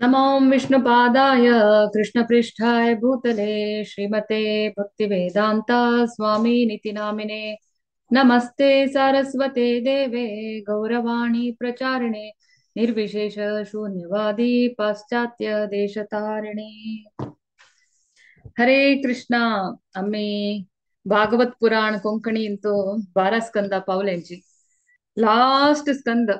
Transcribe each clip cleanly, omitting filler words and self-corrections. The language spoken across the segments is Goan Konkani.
नमो विष्णुपादाय कृष्णपृष्ठाय भूतले श्रीमते भक्तिवेदान्त स्वामिनिति नामिने। नमस्ते सारस्वते देवे गौरवाणी प्रचारिणे निर्विशेष शून्यवादी पाश्चात्य देशतारिणे। हरे कृष्णा। आम्ही भागवत पुराण कोंकणी इंतू 12 स्कंदा पावल्यांची लास्ट स्कंद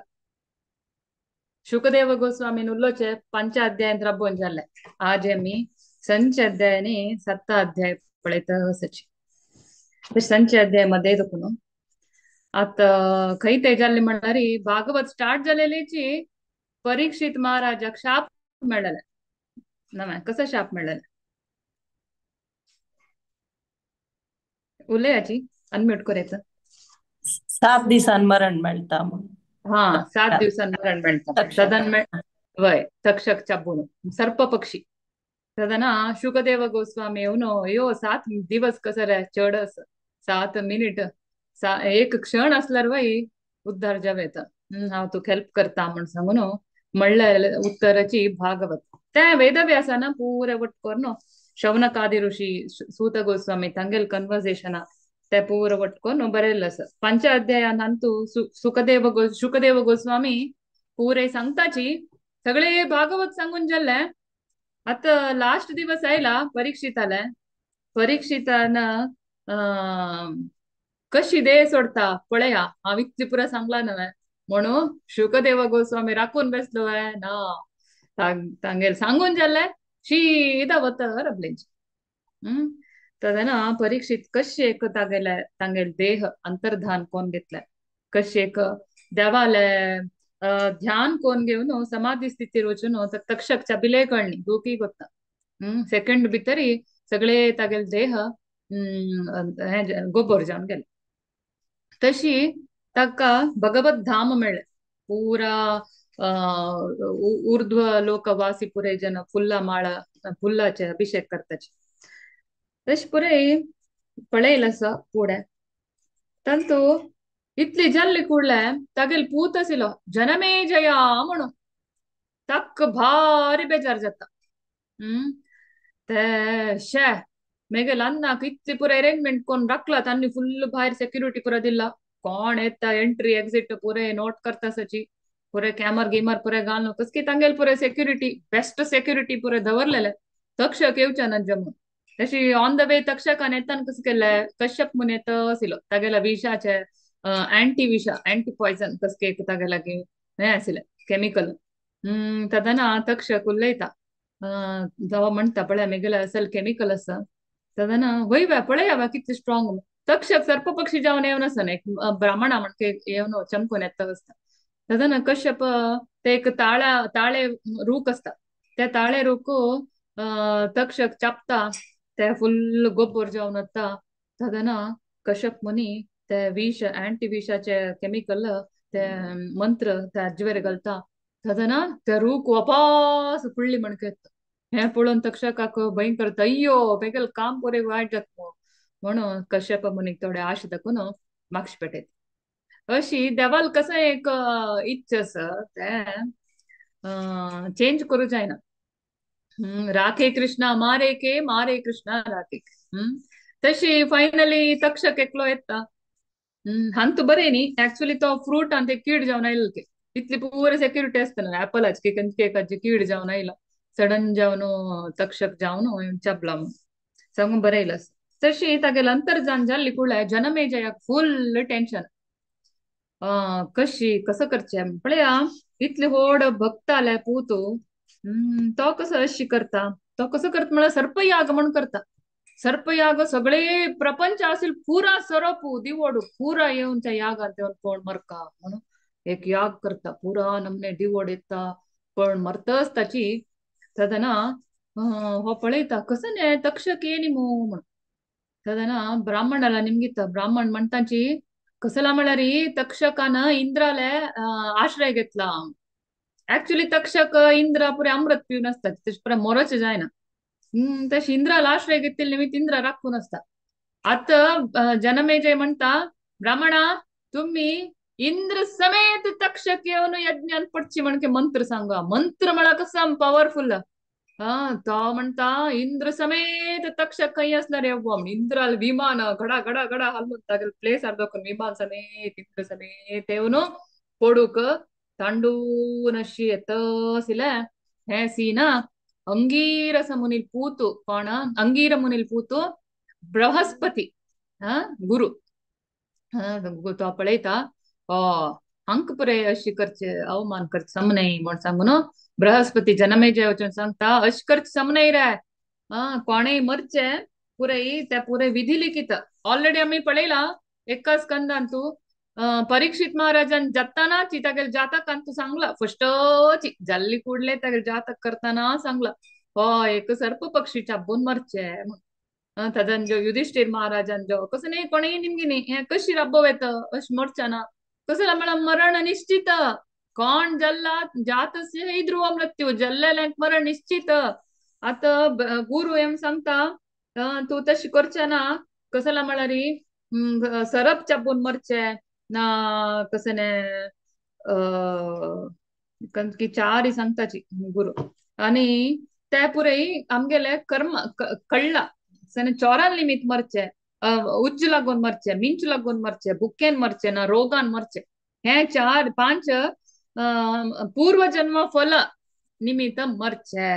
शुकदेव गोस्वामी उल्लोचे 5 अध्यायांत राबोवन जाल्ले। आज आमी संच अध्याय आनी 7 अध्याय पळयता आसाची। संच अध्याय मध्ये दुखून आतां खंय ते जाल्ले म्हणल्यार भागवत स्टार्ट जालेलीची परीक्षित महाराजाक शाप मेळ्ळेले। ना कसो शाप मेळ्ळेले उलयाची अनम्यूट करायचं। 7 दिसान मरण मेळटा म्हणून। हा, 7 दिवसान मरण मेळटा सदन वय तक्षक चाबून सर्प पक्षी सदना शुकदेव गोस्वामी येवन यो 7 दिवस कसं रे चड 7 मिनिट एक क्षण असल्यार वय उद्धार जाव येता। हांव तुका हेल्प करता म्हण सांगून म्हणले उत्तराची भागवत त्या वेदव्यासान पुरे वट करून शौनकादी ऋषी सूत गोस्वामी तांगेल कन्वर्सेशना ते पूर वट करून बरयल्लें आसा। 5 अध्यायान अंतू शुकदेव गोस्वामी पुरे सांगताची सगळे भागवत सांगून जाल्ले। आतां लास्ट दिवस आयला परीक्षिताले। परीक्षितान कशी देह सोडता पळया हांव इतली पुरा सांगला न्हय म्हणून शुकदेव गोस्वामी राखून बसलो ना तांगेल सांगून जाल्ले शीदा वता रबलेंची। तेन्ना परीक्षित कशे एक तागेले तांगेल देह अंतर्धान कोण घेतले कशे एक देवाले ध्यान कोण घेवन समाधी स्थितीर वचून तक्षकच्या बिले कळणी दुखी कोत्ता। सेकंड भितरी सगळे तागेल देह गोबर जावन गेले। तशी ताका भगवत धाम मेळ्ळें। पुरा ऊर्ध्व लोकवासी पुरे जन फुल्ला माळा फुल्लाचे अभिषेक करताचे तशें पुरे पळयलें आसा फुडें तांतू इतली जाल्ली कुडले तागेल पूत आशिल्लो जनमेजया म्हणून ताका भारी बेजार जाता। ते शे मेगेल अन्नाक इतली पुरो अरेंजमेंट कोण राखला तांणी फुल्ल भायर सेक्युरिटी पुरो दिला कोण येता एंट्री एक्झिट पुरे नोट करता सची पुरे कॅमर गिमर पुरे घालून कसकी तांगेल पुरे सेक्युरिटी बेस्ट सेक्युरिटी पुरे दवरलेले तक्षक येवच्या ना जमून। तशी ऑन the way तक्षकान येताना कसं केलें कश्यप म्हूण येता आशिल्लो तागेल्या विशाचे अँटी विशा अँटी पॉयझन कसके एक तागेल्या हें आशिल्लें केमिकल। तेन्ना तक्षक उलयता जावं म्हणटा पळय मेगेले असल केमिकल आसा तेन्ना वय वा पळया वा कितले स्ट्रॉंग तक्षक सर्प पक्षी जावन येवन आसना एक ब्राह्मणा म्हणके येवन चमकून येता आसता। तेन्ना कश्यप ते एक ताळा ताळे रूख आसता त्या ताळे रूख तक्षक चापता ते फुल्ल गोबर जावन वता। तेन्ना कश्यप मुनी ते विश अँटी विशाचे केमिकल ते मंत्र ते आजवेर घालता तेन्ना ते रूख वापास फुडली म्हणके येता। हें पळोवन तक्षकाक भंय करता अय्यो बेगीन काम पुरे वायट जाता म्हणून कश्यप मुनीक थोडे आश दाखोवन मागशी पेटयता। अशी देवाल कसं एक इच्छा आसा तें चेंज करूं जायना। राखे कृष्णा मारे के मारे कृष्णा राखे। तशी फायनली तक्षक एकलो येता। हांतू बरें न्ही एक्चुअली तो फ्रूट आनी ते कीड जावन आयलो की इतली पुरे सेक्युरिटी आसतना एपलाची केकाची कीड जावन आयला सडन जावन तक्षक जावन चापला म्हणून सांगून बरयलां। तशी तागेल अंतर्जान जाल्ली कुडल्या जनमेजयाक फुल्ल टेन्शन कशी कसं करचें पळया इतले व्हड भक्त आले पूत तो कसो अशी करता तो कसो करता म्हळ्यार सर्पयाग म्हण करता। सर्पयाग सगळे प्रपंच असेल पुरा सरप दिवड पुरा येवन त्या यागान येवन कोण मरका म्हणून एक याग करता पुरा नमने दिवड येता पण मरतच ताची तेन्ना हो पळयता कसं न्हय तक्षक येनी मू म्हणून तेन्ना ब्राह्मणाला निमगिता ब्राह्मण म्हणटाची कसला म्हळ्यार तक्षकान इंद्राले आश्रय घेतला। ऍक्च्युली तक्षक इंद्र पुरे अमृत पिवन आसता तशें पुरे मोरोचें जायना तशें इंद्राला आश्रय घेतिल्ले निमित्त इंद्र राखून आसता। आतां जनमेजय म्हणटा ब्राह्मणा तुम्ही इंद्र समेत तक्षक येवन यज्ञान पडची म्हणके मंत्र सांगा. मंत्र म्हळ्यार कसं पॉवरफुल. हा तो म्हणता इंद्र समेत तक्षक खंय असणार रे बुवा. इंद्राल विमान घडा घडा घडा हालून तागेले प्लेस अर्दो विमान समेत इंद्र समेत येवन पडूक तांडून अशी येतसिले हे सीना अंगीरस मुनिल पूतु कोण अंगीर मुनिल पूतु बृहस्पती हा गुरु तो पळयता अंक पुरे अशी करचे अवमान करचे समनय म्हण सांगून बृहस्पती जनमेजय वचून सांगता अश करचे समनय रे. हा कोणेय मरचे पुरे त्या पुरे विधी लिखित ऑलरेडी आमी पळयला एका स्कंदान तू परीक्षित महाराजान जाताना तागेले जातकान तू सांगला फस्टची जाल्ली कुडले तागेले जातक करताना सांगला हो एक सर्प पक्षी चाबून मरचे ताजान जो युधिष्ठिर महाराजान जो कसं नाही कोणीय निमगी न्ही हें कशी राबोव येता अशें मरचना कसं म्हळ्यार मरण निश्चित. कोण जल्ला जातस्य ही ध्रुव मृत्यू जल्लेल्यांक मरण निश्चित. आतां गुरु एम सांगता तूं तशें करचें ना कसला म्हळ्यार सरप चाबून मरचें ना कसं की चारी सांगताची गुरु. आनी ते पुरय आमगेले कर्म कळ्ळा चोरान निमित्त मरचे उज्ज लागून मरचे मिंच लागून मरचे भुकेन मरचे ना रोगान मरचे हे चार पांच पूर्वजन्म फल निमित्त मरचे.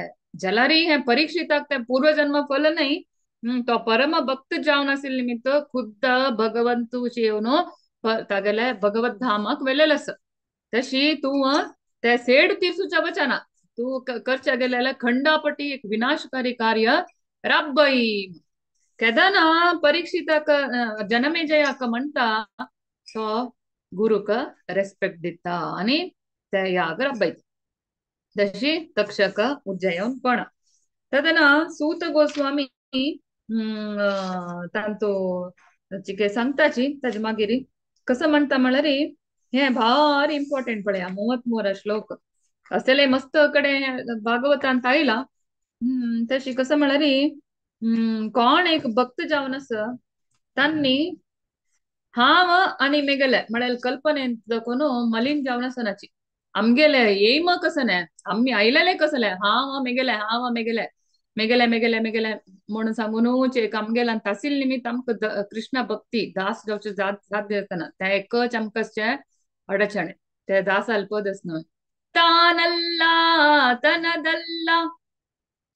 जलारी हे परीक्षिताक ते पूर्वजन्म फल नाही तो परम भक्त जावन आशिल्ले निमित्त खुद्द भगवंतू येवन तागेले भगवत धामाक वेलेले आसा. तशी तूं ते सेड तिरसूच्या वचना तूं करच्या गेलेले खंडापटी एक विनाशकारी कार्य राब्बई. केदना परीक्षिताक जनमेजयाक म्हणटा तो गुरुक रेस्पेक्ट दिता आनी ते याग राबयता. तशी तक्षक उज्जयन कोणा तदना सूत गोस्वामी तांतो चिके सांगताची ताजे मागीर कसं म्हणटा म्हळ्यार हे भारी इम्पॉर्टंट पळया 33 श्लोक असले मस्त कडे भागवतांत आयला. तशी कसं म्हळ्यार कोण एक भक्त जावन आसा तांणी हांव आनी मेगेले म्हळ्यार कल्पनेन दाखोवन मलीन जावन आसनाची. आमगेले एम कसं न्हय आमी आयलेले कसले हांव मेगेले हांव मेगेले मेगेले मेगेले मेगेले म्हणून सांगूनच एक आमगेले तासील निमित्त आमकां कृष्ण भक्ती दास जावचे साध्य जातना त्या एकच आमकां अडचण ते दास अल्पदस न्हय. तानल्ला तनदल्ला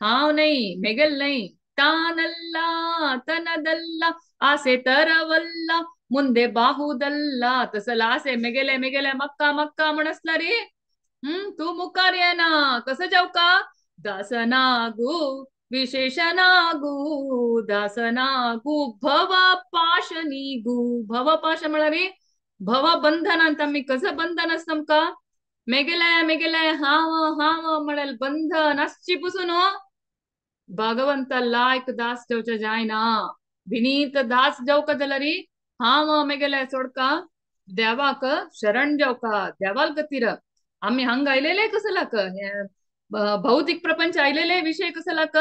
हांव न्हय मेगेल न्हय ತಾನಲ್ಲ ತನದಲ್ಲ ಆಸೆ ತರವಲ್ಲ ಮುಂದೆ ಬಾಹುದಲ್ಲ तसल आसे मेगेले मेगेले मक्का मक्का म्हणसला रे. तू मुखार येना कसं जाऊ का दासनागू विशेषनागू दासनागू भव पाशनीगू. भव पाश म्हळ्यार भव बंधनांत आमी कसं बंधन आसता आमकां मेगेले मेगेले हांव हांव म्हळ्यार बंधन आसची पसून भगवंत लायक दास जावचे जायना. विनीत दास जावका जाल्यार हांव मेगेले सोडका देवाक शरण जावका देवाल गतीर आमी हांगा आयलेले कसलाक भौतिक प्रपंच आयलेले विशय कसलाक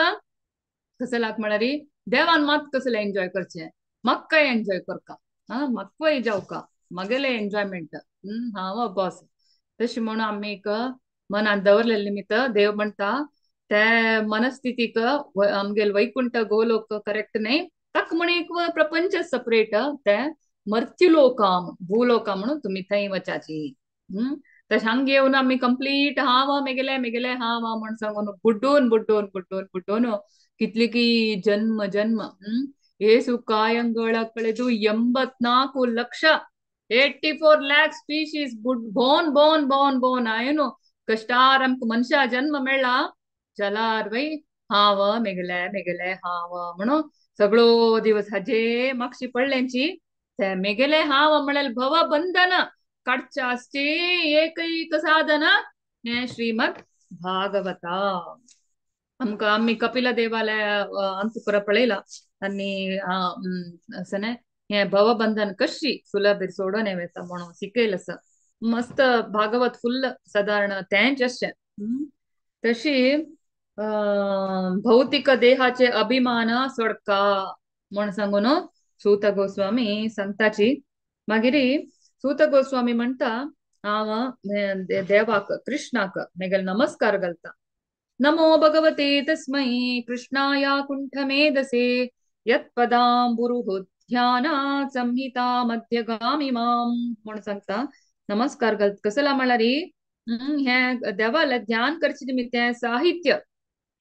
कसलाक म्हळ्यार देवान मात कसले एन्जॉय करचे म्हाका एन्जॉय करका हा म्हाका जावका मगेले एन्जॉयमेंट हांव बॉस. तशें म्हणून आमी एक मनान दवरलेले निमित्त देव म्हणटा ते मनस्थितीक आमगेले वैकुंठ गोलोक करेक्ट न्हय ताका म्हण एक प्रपंच सेपरेट ते मर्त्युलोका भूलोका म्हणून तुमी थंय वचाची. तशें हांगा येवन आमी कंप्लीट हांव मेगेले मेगेले हांव म्हण सांगून बुड्डून बुड्डून बुड्डून बुड्डून कितली की जन्म जन्म ಏಸು ಕಾಯಂಗಳ ಕಳೆದು 84 ಲಕ್ಷ 84 ಲ್ಯಾಕ್ ಸ್ಪೀಶೀಸ್ ಬೋನ್ ಬೋನ್ ಬೋನ್ ಬೋನ್ ಏನು ಕಷ್ಟಾರ್ ಅಮ್ಕ ಮನುಷ್ಯ ಜನ್ಮ मेळ्ळा जलार वय हांव मेगले मेगले हांव म्हणून सगळो दिवस हाजे मागशी पडल्यांची ते मेगेले हांव म्हळ्यार भव बंधन काडचे आसचे एकैक साधन हें श्रीमद भागवता. आमकां आमी कपिल देवालय अंतुपुरा पळयला आनी असं हें भवबंधन कशी सुलभ सोडून येता म्हणून शिकयलें आसा. मस्त भागवत फुल्ल सादारण तेंच अशें. तशी भौतिक देहाचे अभिमान सोडका म्हण सांगून सूत गोस्वामी सांगताची. मागीर सूत गोस्वामी म्हणटा हांव देवाक कृष्णाक मेगेल नमस्कार घालता. नमो भगवते तस्मै कृष्णाया कुंठमेधसे यत्पदाम्बुरुः ध्यानात् संहिता मध्यगामी माम म्हणून सांगता. नमस्कार घालता कसला म्हळ्यार हे देवाला ध्यान करचे निमित्त हें साहित्य,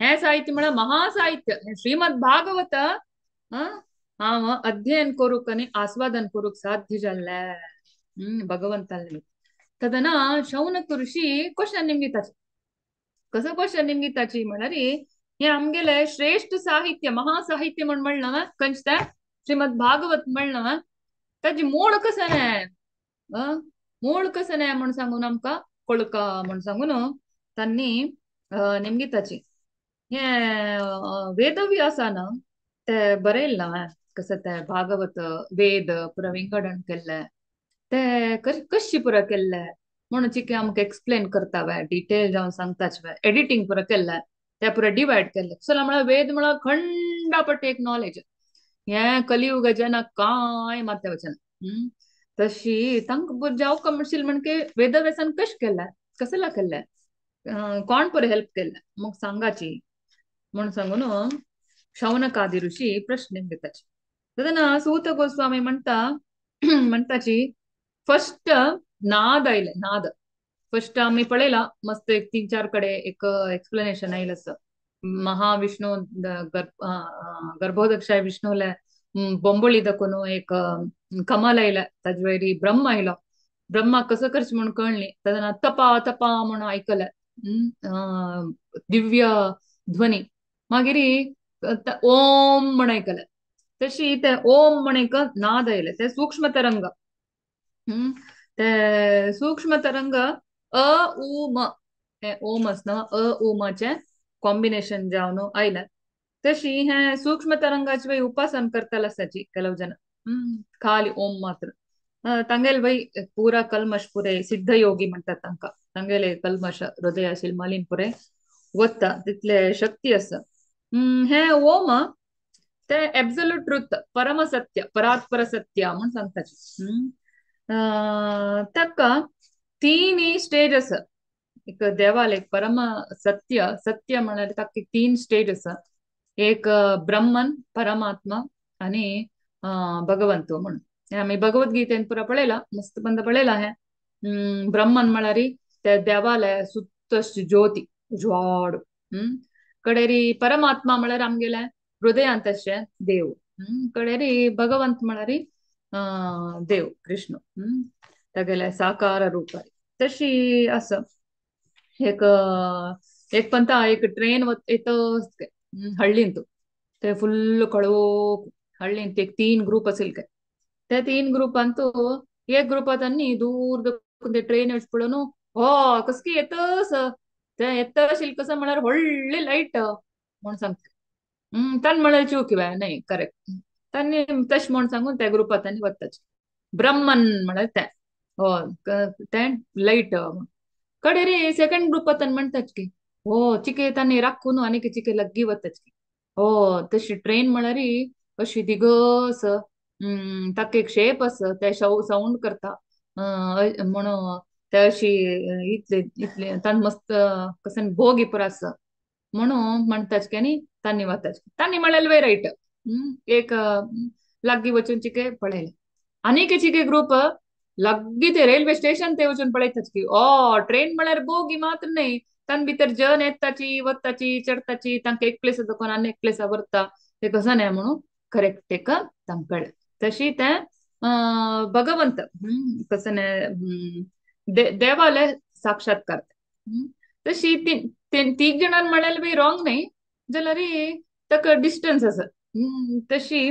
हें साहित्य म्हळ्यार महासाहित्य श्रीमद भागवत हांव अध्ययन करूंक आनी आस्वादन करूंक साध्य जाल्लें भगवंता निमित्त. तेन्ना शौनक ऋषी क्वेश्चन निमगिताची. कसो क्वेश्चन निमगिताची म्हळ्यार हें आमगेलें श्रेश्ठ साहित्य महासाहित्य म्हण म्हणलां खंयचें तें श्रीमद भागवत म्हणलां, ताजी मूळ कसं न्हय मूळ कसं न्हय म्हण सांगून आमकां कळका म्हण सांगून तांणी निमगिताची. हें वेदव्यासान ते बरयल्लां कसं ते भागवत वेद पुरा विंगडण केल्लें ते कशी पुरा केल्लें म्हणून चिके आमकां एक्सप्लेन करता वे डिटेल जावन सांगताच वे एडिटींग पुरा केल्लें ते पुरा डिवायड केल्लें. सो म्हळ्यार वेद म्हळ्यार खंडापट एक नॉलेज हें कलियुगाच्या कांय मात्या वचना. तशी तांकां जावं म्हणशील म्हणके वेदव्यासान कशें केल्लें कसला केल्लें कोण पुरा हेल्प केल्लें मग सांगाची म्हूण सांगून शौनकादी ऋषी प्रश्न घेताची. तेन्ना सूत गोस्वामी म्हणटा म्हणटाची फर्स्ट नाद आयले. नाद फर्स्ट आमी पळयला मस्त एक 3-4 कडे एक एक्सप्लेनेशन आयलें आसा. महाविष्णू गर्भोदक्षाय विष्णूले बोंबोळी दाखोवन एक कमल आयलें ताजे वयर ब्रह्म आयलो. ब्रह्मा कसो करचें म्हूण कळ्ळी तेन्ना तपा तपा म्हूण आयकलें दिव्य ध्वनी. मागीर ओम म्हण आयकलें. तशी ते ओम म्हण एक नाद आयले ते सूक्ष्म तरंग. ते सूक्ष्म तरंग अ उ म हे ओम आसना अ उ माचें कॉम्बिनेशन जावन आयलें. तशी हें सूक्ष्म तरंगाचे वय उपासन करताले आसताची ಕೆಲವು जन खाली ओम मात्र तांगेले वय पुरा कल्मश पुरे सिद्ध योगी म्हणटात तांकां तांगेले कल्मश हृदय आशिल्ले मलीन पुरे वता तितले शक्ती आसा. हें ओम ते एब्सोल्यूट ट्रुथ परम सत्य परात्पर सत्य म्हूण सांगताची. ताका 3 स्टेज आसा. एक देवाल एक परम सत्य सत्य म्हळ्यार ताका 3 स्टेज आसा. एक ब्रह्मन परमात्मा आनी भगवंत म्हणून. हें आमी भगवद्गीतेन पुरा पळयलां मस्त बंद पळयलां. हें ब्रह्मन म्हळ्यार ते देवाले सुत्त ज्योती उजवाड. कडेरी परमात्मा म्हळ्यार आमगेले हृदयांत अशें देव. कडेरी भगवंत म्हळ्यार देव कृष्ण तागेले साकार रूप. तशी आसा एक एक पंता एक ट्रेन येता हळ्ळींत ते फुल्ल कळोक हळ्ळींत एक 3 ग्रुप असेल काय त्या 3 ग्रुपांत एक ग्रुपात आनी दूर ट्रेन येवचे पळोवन हो कसकी येतस ते येता आशिल्लें कसं म्हळ्यार व्हडली लायट म्हूण सांगता. ताणें म्हळ्यार चूक न्हय करेक्ट तांणी तशें म्हूण सांगून त्या ग्रुपांत आनी वताचे. ब्रह्मन म्हळ्यार तें हय तें लायट. कडेरी सेकंड ग्रुपांत म्हणटाच की हो चिके तांणी राखून आनी चिके लागीं वताच की हो तशी ट्रेन म्हळ्यार अशी दिगस ताका एक शेप आसा ते सावंड करता म्हणून ते अशी इतले इतले तांणी मस्त कसं भोग पुरा आसा म्हणून म्हणटाच की आनी तांणी वताच तांणी म्हळ्यार वे रायट. एक लागीं वचून चिके पळयलें आनीक चिके ग्रुप लागीं ते रेल्वे स्टेशन ते वचून पळयताच की ओ ट्रेन म्हळ्यार बोगी मात्र न्हय तान भितर जन येताची वताची चडताची तांकां एक प्लेस दाखोवन आनी एक प्लेसा व्हरता ते कसं न्हय म्हणून करेक्ट तेका तांकां कळ्ळें. तशी तें भगवंत कसं न्हय देवाले साक्षात्कार. तशी तीग जाणां म्हळ्यार बी रॉंग न्हय जाल्यार ताका डिस्टन्स आसा. तशी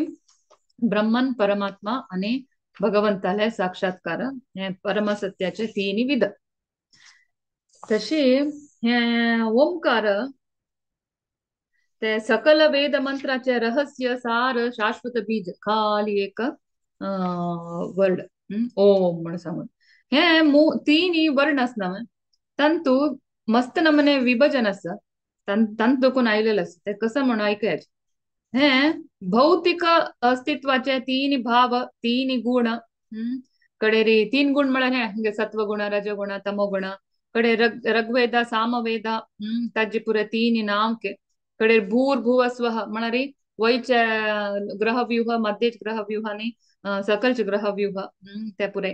ब्रह्मन परमात्मा आनी भगवंताले साक्षात्कार हे परमसत्याचे 3 विध. तशी हे ओंकार ते सकल वेद मंत्राचे रहस्य सार शाश्वत बीज खाली एक वर्ड ओम म्हण सांगून हे 3 वर्ण आसना तांतू मस्त नमने विभजन आसा तांत दोकून आयलेलें आसा ते कसं म्हणून आयकयाचे. हे भौतिक अस्तित्वाचे 3 भाव 3 गुण कडेरी 3 गुण म्हळ्यार हे सत्वगुण रजगुण तमोगुण. कडे ऋग्वेद सामवेद ताजे पुरे 3 नाम के. कडे भूर भुव स्वः म्हळ्यार वयचे ग्रहव्यूह मध्येच ग्रहव्यूह आनी सकलचे ग्रहव्यूह ते पुरे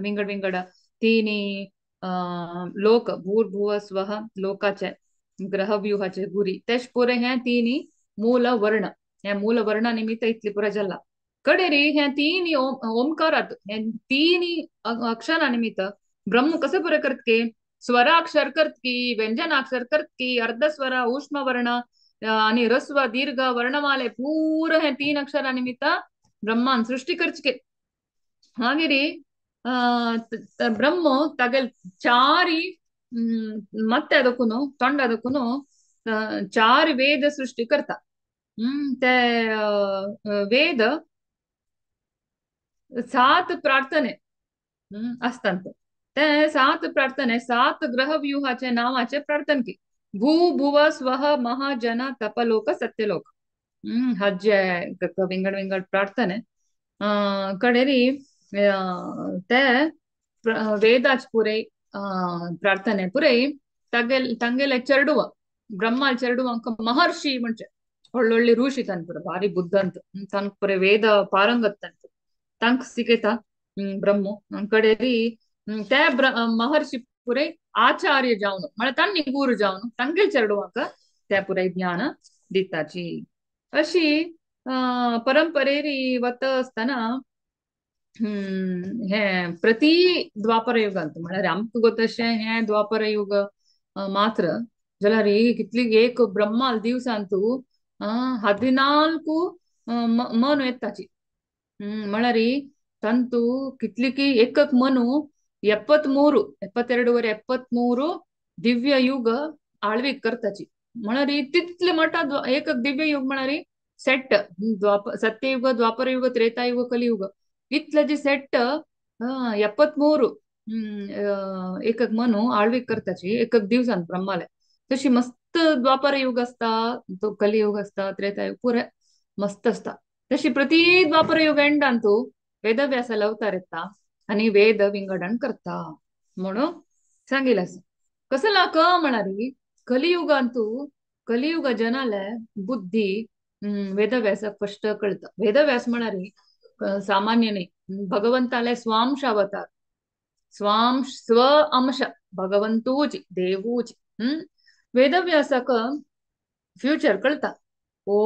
विंगड विंगड 3 लोक भूर भुव स्वः लोकाचे ग्रहव्यूहाचे गुरी तेश पुरे हे 3 मूल वर्ण. हे मूल वर्ण निमित्त इतली पुरे जाला. कडेरी हे 3 ओंकारात हे 3 अक्षरा निमित्त ब्रह्म कसं पुरे करत की स्वराक्षर करत की व्यंजनाक्षर करत की अर्धस्वर ऊष्म वर्ण आणि रस्व दीर्घ वर्णमाले पूर हे 3 अक्षरा निमित्त ब्रह्मान सृष्टी करचके. हागेरी ब्रह्म तागेल 4 ಮತ್ತೆ ಅದಕ್ಕೂನು ತೊಂಡ ಅದಕ್ಕೂನು 4 ವೇದ ಸೃಷ್ಟಿ करता. ते ವೇದ 7 प्रार्थने असतात. ते 7 प्रार्थने 7 ग्रह व्यूहाचे नावाचे प्रार्थन की भू भुव स्वः महाजन तपलोक सत्यलोक हज्जे विंगड विंगड प्रार्थने कडेरी ते वेदाच पुरे प्रार्थने पुरे ತಂಗೆಲೆ ಚರಡುವ ಬ್ರಹ್ಮಾಲ್ ಚರಡುವ ಅಂಕ ಮಹರ್ಷಿ ಮುಂಚೆ ಒಳ್ಳೊಳ್ಳೆ ಋಷಿ ತನ್ಪುರ ಭಾರಿ ಬುದ್ಧಂತ ತನ್ಪುರೆ ವೇದ ಪಾರಂಗತ್ತಂತ ತಂಕ್ ಸಿಗೇತ ಬ್ರಹ್ಮ ಕಡೆರಿ ते महर्षी पुरे आचार्य जावन म्हळ्यार तांणी गुरू जावन तांगेल चेडवांक ते पुरे ज्ञान दिताची. अशी परंपरेरी वता आसतना हे प्रति द्वापर युगांत म्हळ्यार आमकां गोतशें हे द्वापर युग मात्र जाल्यार कितली एक ब्रह्माल दिवसांतू 14 मनु येताची. म्हळ्यार ತಂತು ಕಿತ್ಲಿಕಿ ಏಕಕ್ ಮನು 73 72 73 ದಿವ್ಯ ಯುಗ ಆಳ್ವಿಕ್ करताची. म्हळ्यार तितले मटा एकक दिव्य युग म्हळ्यार सेट सत्ययुग ದ್ವಾಪರ ಯುಗ ತ್ರೇತಾಯುಗ ಕಲಿಯುಗ ಇತ್ಲೆ ಜಿ ಸೆಟ್ 73 एकक मनु आಳ್ವಿಕ್ करताची एकक दिवसान ब्रह्माले. तशी मस्त द्वापर युग असता तो कलियुग असता त्रेतायुग पुरे मस्त असता. तशी प्रति द्वापर युग एंडांतू वेदव्यासाला अवतार येता आणि वेद विंगडण करता म्हणून सांगेल. असं कसं क म्हणारी कलियुगांतू कलियुग जनाले बुद्धी वेदव्यासाक स्पष्ट कळता. वेदव्यास म्हणारी सामान्य नाही, भगवंताले स्वांश अवतार, स्वांश स्व अंश भगवंतूची देवूची. वेदव्यासाक फ्युचर कळता. ओ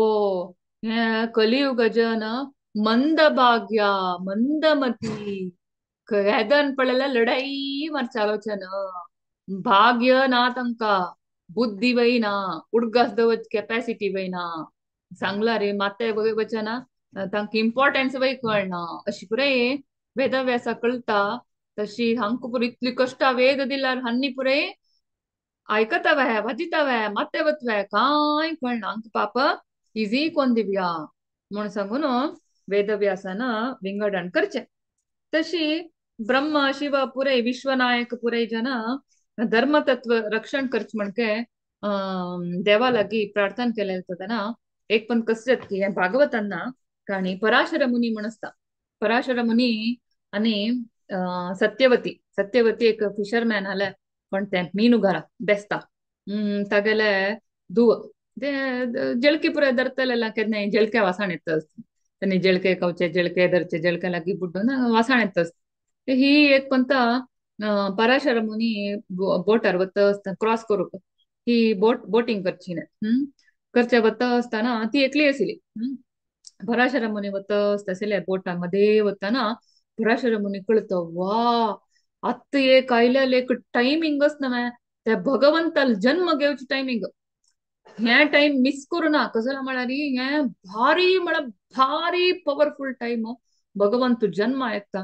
हे कलियुग जन मंदभाग्या मंदमती वेदन पडलेल्या लढाई मारचालोचन भाग्य ना तांकां बुद्धी वयना उडगास दवर कॅपॅसिटी वयना सांगला रे माते वचना तांकां इम्पॉर्टन्स वय कळना. अशी पुरे वेदव्यासा कळता. तशी हांकां पुरो इतली कश्टां वेद दिल्यार हांनी पुरे आयकता वे वाजिता वे माते वतवे कांय कळना हांकां पाप इजी कोण दिवया म्हूण सांगून वेदव्यासान विंगडण करचे. तशी ब्रह्म शिव पुरे विश्वनायक पुरे जन धर्मतत्व रक्षण करचे म्हणके देवा लागी प्रार्थना केले तेन्ना एक पण कसं जाता की भागवतांना काणी पराशर मुनी म्हण आसता. पराशर मुनी आनी सत्यवती, सत्यवती एक फिशरमॅन आले पण ते मीनुघरा बेसता तागेले धुव ते जळके पुरे धरतले केन्नाय जळके वासाण येता तेन्ना जळके खावचे जळके धरचे जळके लागीं बुड्डून वासाण येता. ही एक पंता पराशर मुनी बोटार वता आसतना क्रॉस करूंक ही बोटींग करची न्हय करचे वता आसतना ती एकली आशिल्ली. पराशर मुनी वता आसता बोटा मध्ये वतना पराशर मुनी कळता वा आत्तां एक आयलेले एक टायमिंगच नव्हे त्या भगवंताल जन्म घेवचे टायमिंग हे टाइम मिस करू ना. कसं म्हळ्यार हे भारी म्हळ्यार भारी पवरफुल टाइम भगवंत जन्म आयकता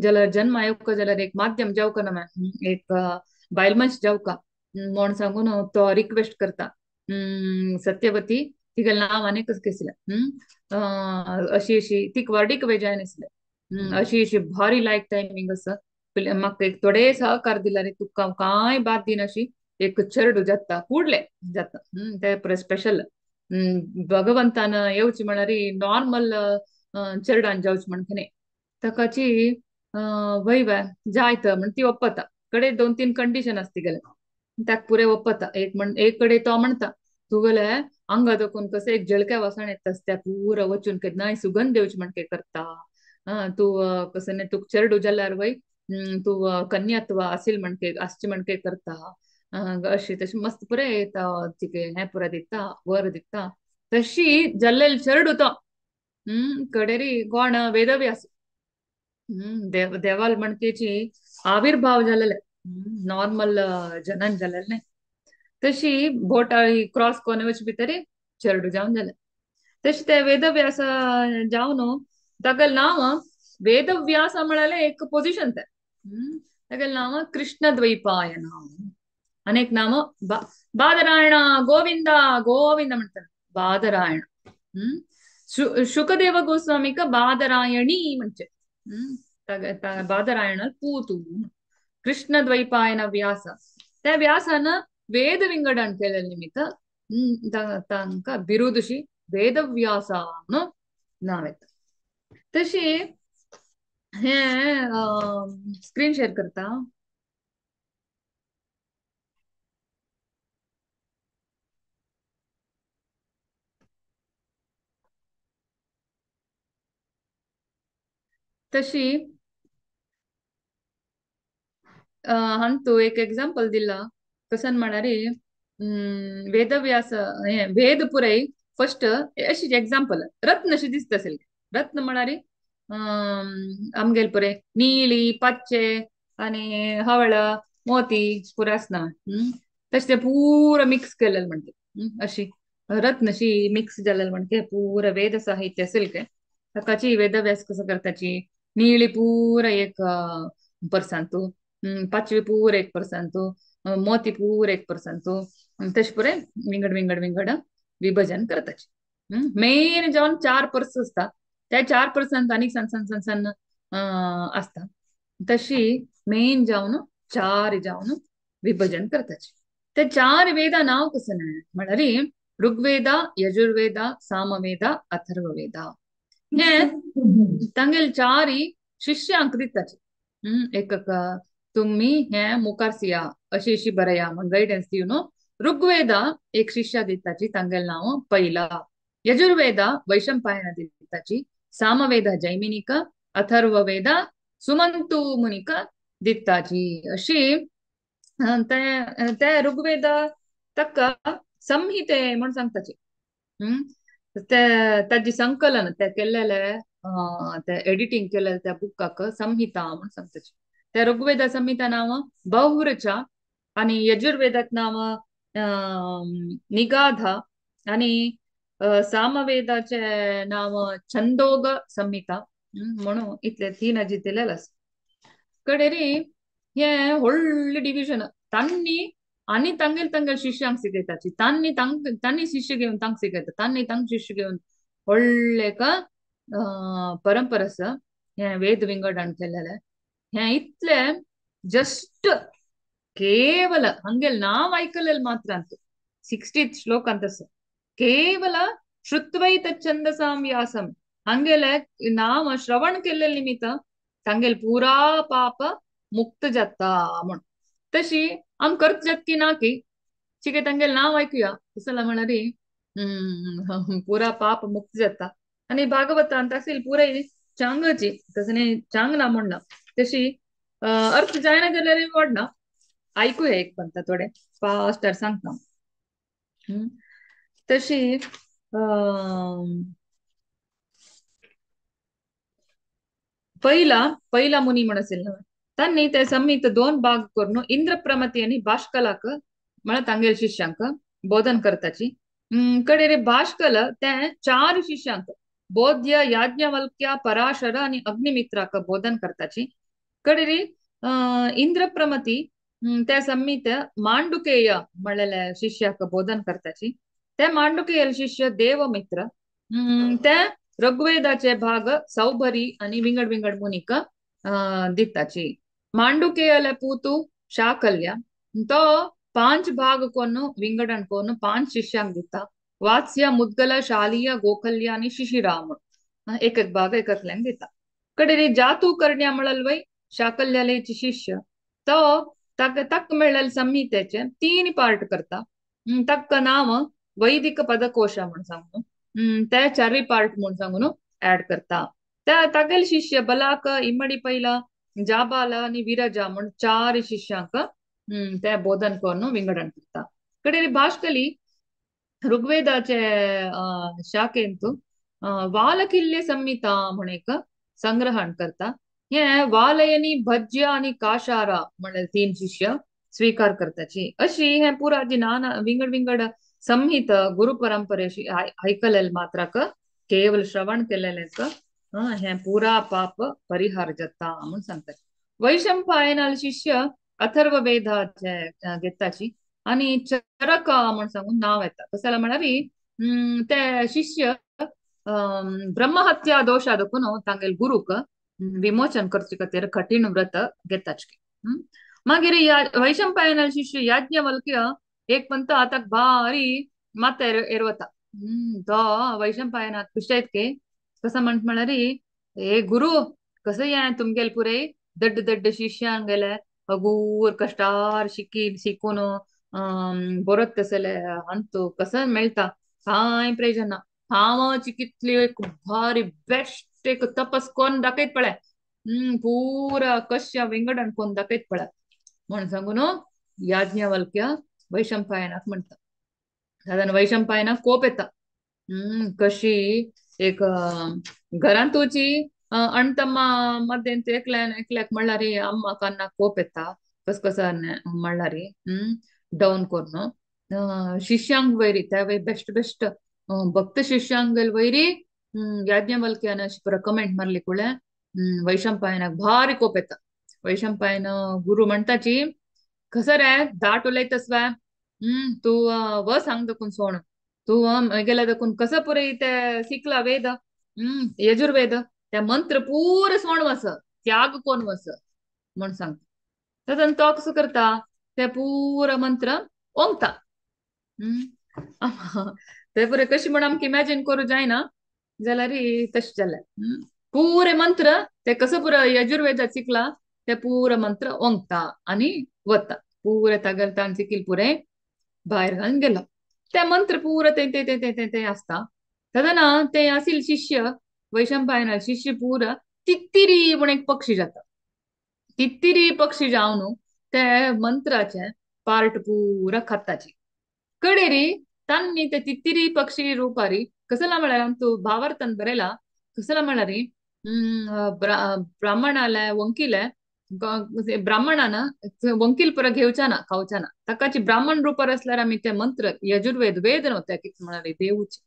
जाल्यार जन्म आयक जाल्यार एक माध्यम जावका ना एक बायल मनीस जावका म्हूण सांगून तो रिक्वेस्ट करता. सत्यवती तिगेलें नांव आनी कसं केसलें अशी अशी तिका वर्डीक वेजाय नासलें अशी अशी भारी लायक टायमिंग आसा म्हाका एक थोडे सहकार दिल्यार तुका कांय बाद दिनाशी एक चेडू जाता ಕೂಡ್ಲೆ जाता ते पुरे स्पेशल भगवंतान येवची म्हळ्यार नॉर्मल चेडवान जावचे म्हणके न्ही. ताकाची वय वय जायत म्हण ती ओप्पता. कडे 2-3 कंडिशन आसती गेले ताका पुरे ओप्पता. एक म्हण एक कडे तो म्हणटा तुगेले आंगा दखून कशें एक जळक्या वासान येता त्या पुरा वचून केन्नाय सुगंध देवची म्हणके करता. तूं कसं न्ही तुका चेरडू जाल्यार वय तूं कन्यात्व आसील म्हणके आसची म्हणके करता. अशी तशी मस्त पुरे तिके हें पुरा दिता वर दिता तशी जाल्लेल चेरडू तो कडेरी कोण वेदव्यास देव देवाल म्हणकेची आविर्भाव जालेले नॉर्मल जनन जालेले न्ही. तशी बोट क्रॉस कोन वच भितरी चेरडू जावन जाले. तशी ते वेदव्यास जावन तागेलें नांव वेदव्यास म्हळ्यार एक पोजिशन ते तागेलें नांव कृष्ण द्वैपायन अनेक नाम बादरायण गोविंद गोविंद म्हणटात बादरायण. शुकदेव गोस्वामीक बादरायणी म्हणचे बादरायण पूतू कृष्ण द्वैपायन व्यास. त्या व्यासान वेद विंगडण केले निमित्त तांकां बिरुदशी वेदव्यास म्हणून नांव येता. तशी हे स्क्रीन शेअर करता. तशी हांतू एक एग्जाम्पल दिला कसन म्हळ्यार वेदव्यास हे वेद पुराय फर्स्ट अशी एग्जाम्पल रत्न अशी दिसता असेल. रत्न म्हळ्यार आमगेले पुरे निळी पाचशे आनी हवळ मोती पुरे आसना तशें ते पुरा मिक्स केलेले म्हणटे अशी रत्न अशी मिक्स जालेले म्हणटे पुरा वेद साहित्य असेल काय ताकाची वेदव्यास कसं करताची निळी पुरा एक परसांतू पाचवी पूर एक परसांतू मोती पूर एक परसांतू तशें पुरे विंगड विंगड विंगड विभजन करताची. मेन जावन 4 पर्स आसता त्या 4 पर्सांत आनीक सान सान सान सान आसता. तशी मेन जावन 4 जावन विभजन करताची. ते 4 वेदा नांव कसं न्हय म्हळ्यार ऋग्वेदा यजुर्वेदा सामवेदा अथर्ववेदा हे तांगेले 4 शिष्यांक दिताची. एक तुम्ही हे मुखार सिया अशी अशी बरया म्हण गायडन्स दिवन ऋग्वेदा एक शिष्या दिताची तांगेले नांव पहिला, यजुर्वेदा वैशंपायन दिताची, सामवेदा जैमिनिक, अथर्ववेदा सुमंतु मुनिक दिताची. अशी ते ऋग्वेदा ताका संहिते म्हण सांगताची. ते ताजी संकलन ते केल्लेले ते एडिटींग केलेले त्या बुकाक संहिता म्हण सांगताची. त्या ऋग्वेदा संहिता नांव बहुरचा आनी यजुर्वेदाक नांव निगाधा आनी सामवेदाचे नांव छंदोग संहिता म्हणून इतले 3 अजी दिलेले आसा. कडेरी हे व्हडलें डिविजन तांणी आनी तांगेले तांगेले शिष्यांक शिकयताची. तांणी तांणी शिष्य घेवन तांकां शिकयता, तांणी तांकां शिष्य घेवन व्हडलें एक परंपरा आसा हें वेद विंगडण केलेलें. हें इतलें जस्ट केवल हांगेलें नांव आयकलेलें मात्र अंत 60th श्लोकांत आसा. केवल श्रुत्वैतच्छंदसां व्यासम हांगेले नांव श्रवण केल्ले निमित्त तांगेले पुरा पाप मुक्त जाता म्हण. तशी आम करत जात की ना की चिके तांगेले नांव आयकुया कसला म्हळ्यार पुरा पाप मुक्त जाता. आनी भागवतांत असेल पुराय चांगची तसं न्ही चांग ना म्हणना तशी अर्थ जायना जाल्यार वाडना. आयकुया एक पंता थोडे फास्टर सांगता. तशी पहिला पहिला मुनी म्हण असेल ना तांणी ते संहित 2 भाग करून इंद्रप्रमती आनी भाष्कलाक म्हळ्यार तांगेले शिष्यांक बोधन करताची. कडेरे भाष्कल ते 4 शिष्यांक बोध्य याज्ञवल्क्य पराशर आनी अग्निमित्राक बोधन करताची. कडेरी इंद्रप्रमती त्या संहित मांडुकेय म्हणलेले शिष्याक बोधन करताची. ते मांडुकेय शिष्य देवमित्र ते ऋग्वेदाचे भाग सौभरी आनी विंगड विंगड मुनीक दिताची. मांडुकेयले पूतु शाकल्य तो 5 भाग कोन्न विंगडण कोन्न 5 शिष्यांक दिता. वात्स्य मुद्गल शालीय गोखल्य आनी शिशिरा म्हण एक एक भाग एककल्यांक दिता. कडेरी जातू करण्या म्हळ्यार शाकल्यालेची शिष्य तो ताका तक मेळ्ळेले संहितेचे 3 पार्ट करता. तक्क नांव वैदिक पदकोश म्हूण सांगून ते 4 पार्ट म्हूण सांगून ऍड करता. त्या तागेले शिष्य बलाक इम्मडी पैला जाबाल आनी विरजा म्हूण 4 शिष्यांक ते बोधन करून विंगडण करता. कडेरी भाष्कली ऋग्वेदाचे शाखेंतु वालकिल्य संहिता म्हूण एक संग्रहण करता. हे वालयनी भज्य आनी काशारा म्हळ्यार 3 शिष्य स्वीकार करताची. अशी हे पुरा जी नाना विंगड विंगड संहित गुरु परंपरेशी आयकलेले मात्राक केवल श्रवण केलेलेक हे पुरा पाप परिहार जाता म्हूण सांगतात. वैशंपायनाल शिष्य अथर्व वेदाचे घेताची आनी चरक म्हूण सांगून नांव येता. कसाला म्हळ्यार ते शिष्य ब्रह्महत्या दोशा देखून तांगेले गुरूक विमोचन करचे खातीर कठीण व्रत घेताची. मागीर वैशंपायनाल शिष्य याज्ञवल्क्य एक पंत आताक भारी मात एरवता. तो वैशंपायनाक खुशायत के कसं म्हणत म्हळ्यार हे गुरु कसं या तुमगेले पुरे दड्ड दड्ड शिष्यान गेले हगूर कश्टार शिकी शिकून बरोत तसले अंतू कसं मेळटा कांय प्रयोजन ना. हांव कितली एक भारी बेस्ट एक तपस कोण दाखयत पळय पुरा कश्या विंगडण कोण दाखयत पळय म्हण सांगून याज्ञवल्क्य वैशंपायनाक म्हणटा. साधारण वैशंपायनाक कोप येता. कशी एक घरांतूची अणतम्मा मध्यंत एकल्यान एकल्याक म्हणल्यार अम्मा कान्ना कोप येता कस कस म्हणल्यार डावन करून शिष्यांक वैरी त्या वय बेस्ट बेस्ट भक्त शिष्यांगल वैरी याज्ञवल्क्यान अशी पुरा कमेंट मारली कुळे वैशंपायनाक भारी कोप येता. वैशंपायन गुरु म्हणटाची कसं रे दाट उलयतस वा तूं व सांग दकून सोण तूं गेल्या दकून कसं पुरे ते शिकला वेद यजुर्वेद त्या मंत्र पुरे सोण वस त्याग कोण वस म्हण सांगता. तदन तो कसं करता ते पुरा मंत्र ओंगता. ते पुरे कशी म्हण आमकां इमॅजिन करूं जायना जाल्यार तशें जालें. पुरे मंत्र ते कसं पुरा यजुर्वेदात शिकला ते पुरा मंत्र ओंगता आनी वता पुरे तागेले ताण शिकील पुरे भायर घालून गेलो. ते मंत्र पुरा ते ते ते ते ते आसता. तेन्ना ते आसिल शिष्य वैशंपायना शिष्य पुरा तित्तिरी म्हूण एक पक्षी जाता. तित्तिरी पक्षी जावन ते मंत्राचे पार्ट पुरा खाताची. कडेरी तांणी ते तित्तिरी पक्षी रुपारी कसला म्हळ्यार तूं भावार्थान बरयला कसला म्हळ्यार ब्राह्मणाले वंकिले ब्राह्मणान वंकील पुरा घेवचा ना खावचा ना ताकाची ब्राह्मण रुपार असल्यार आमी ते मंत्र यजुर्वेद वेद न्हू ते कितें म्हळ्यार देवूच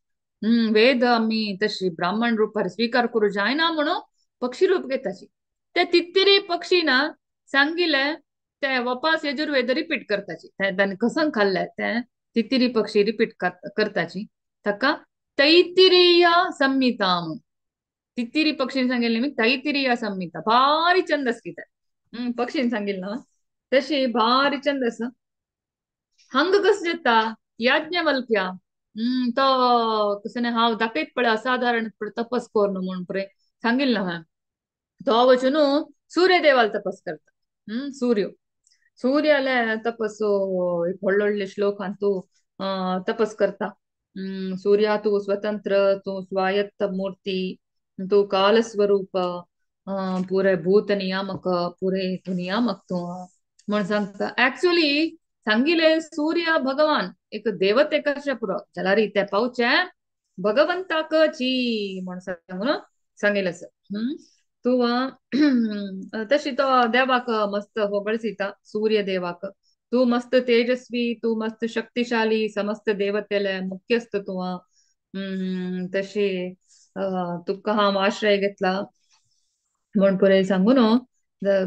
वेद आमी तशी ब्राह्मण रुपार स्वीकार करूं जायना म्हणून पक्षी रूप घेताची. ते तित्तिरी पक्षी ना सांगिले ते वपास यजुर्वेद रिपीट करताची. ताणें कसं खाल्ले ते तित्तिरी पक्षी रिपीट करताची. ताका तैतिरीय संहिता म्हणून तित्तिरी पक्षीन सांगिल्लें मी तैतिरीय संहिता भारी छंदस कितें पक्षीन सांगिल्लें ना तशी भारी छंदस. हंग कसं जाता याज्ञवल्क्या तो कसं हांव दाखयत पळय असाधारण तपस करून म्हूण पळय सांगिल्लें ना हांवें. तो वचून सूर्यदेवाल तपस करता. सूर्य सूर्याले तपस एक व्हडले व्हडले श्लोकांतू तपस करता. सूर्या तूं स्वतंत्र तूं स्वायत्त मूर्ती तूं कालस्वरूप पुरे भूत नियामक पुरे तूं नियामक तूं म्हण सांगता. एक्चुअली सांगिले सूर्य भगवान एक देवते कशें पुरो जाल्यार ते पावचे भगवंताक ची म्हण सांगून सांगिल्लें आसा. तूं तशी तो देवाक मस्त होगळसिता सूर्य देवाक तूं मस्त तेजस्वी तूं मस्त शक्तिशाली समस्त देवतेले मुख्यस्थ तूं तशी तुका हांव आश्रय घेतला म्हण पुरे सांगून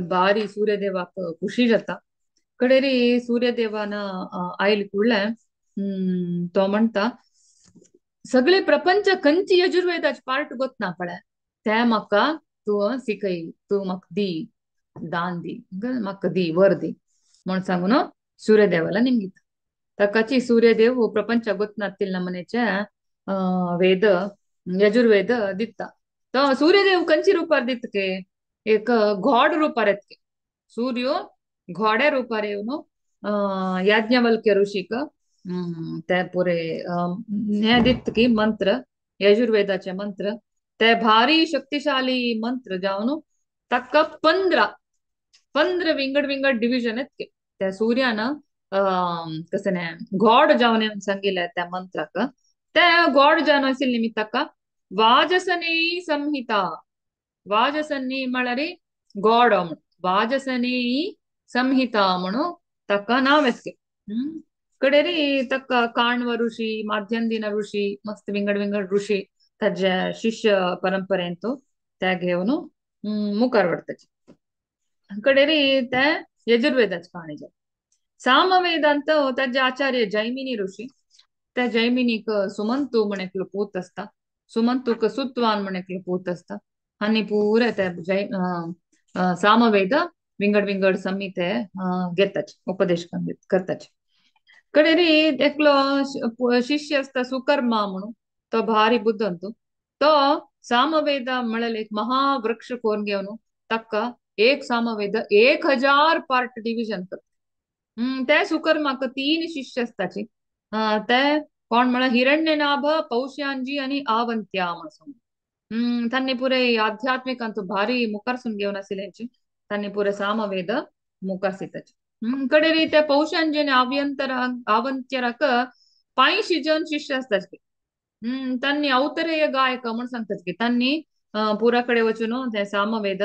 बारी सूर्यदेवाक खुशी जाता. कडेरी सूर्यदेवान आयल कुडले तो म्हणटा सगळे प्रपंच खंयची यजुर्वेदाचे पार्ट गोतना पळय ते म्हाका तूं शिकय तूं म्हाका दी दान दी म्हाका दी वर दी म्हण सांगून सूर्यदेवाला निमगिता. ताकाची सूर्यदेव प्रपंच गोतना नमनेचे वेद यजुर्वेद दिता. तो सूर्यदेव कंची रूपार दितके एक घोड रूपार येतके सूर्य घोड्या रूपार येवन याज्ञवल्क्य ऋषीक ते पुरे हे दितकी मंत्र यजुर्वेदाचे मंत्र ते भारी शक्तिशाली मंत्र जावन ताका 15 विंगड विंगड डिविजन येतके त्या सूर्यान कसं न्ही गॉड जावन सांगिल्लें त्या मंत्राक ते गॉड जावन आशिल्ले निमित्त ताका वाजसनेयी संहिता वाजसनी म्हळ्यार गॉड म्हण वाजसनेयी संहिता म्हणून ताका नांव येतके. कडेरी ताका काण्व ऋषी माध्यंदिन ऋषी मस्त विंगड विंगड ऋषी ताजे शिष्य परंपरेंत त्या घेवन मुखार व्हरताची. कडेरी ते यजुर्वेदाचे काणी जाता. सामवेदांत ताजे आचार्य जैमिनी ऋषी त्या जैमिनीक सुमंतू म्हण एकलो पूत आसता सुमंतूक सुत्वान म्हण एकलो पूत आसता आनी पुरे ते सामवेद विंगड विंगड संहिते घेताचे उपदेश करताचे. कडेरी एकलो शिष्य आसता सुकर्मा म्हणून तो भारी बुद्धांतू तो सामवेद म्हळ्यार एक महावृक्ष कोरून घेवन ताका एक सामवेद 1000 पार्ट डिविजन करता. ते सुकर्माक 3 शिष्य आसताची ते कोण म्हळ्यार हिरण्यनाभ पौष्यांजी आनी आवंत्या म्हणून तांणी पुरे आध्यात्मिकांतू भारी मुखारसून घेवन आशिल्ल्यांची तांणी पुरे सामवेद मुखार सिताची. कडेरी ते पौष्यांजी आनी आवंत्यराक 85 जण शिष्य आसताचे. तांणी औतरेय गायक म्हण सांगतात की तांणी पुरा कडेन वचून ते सामवेद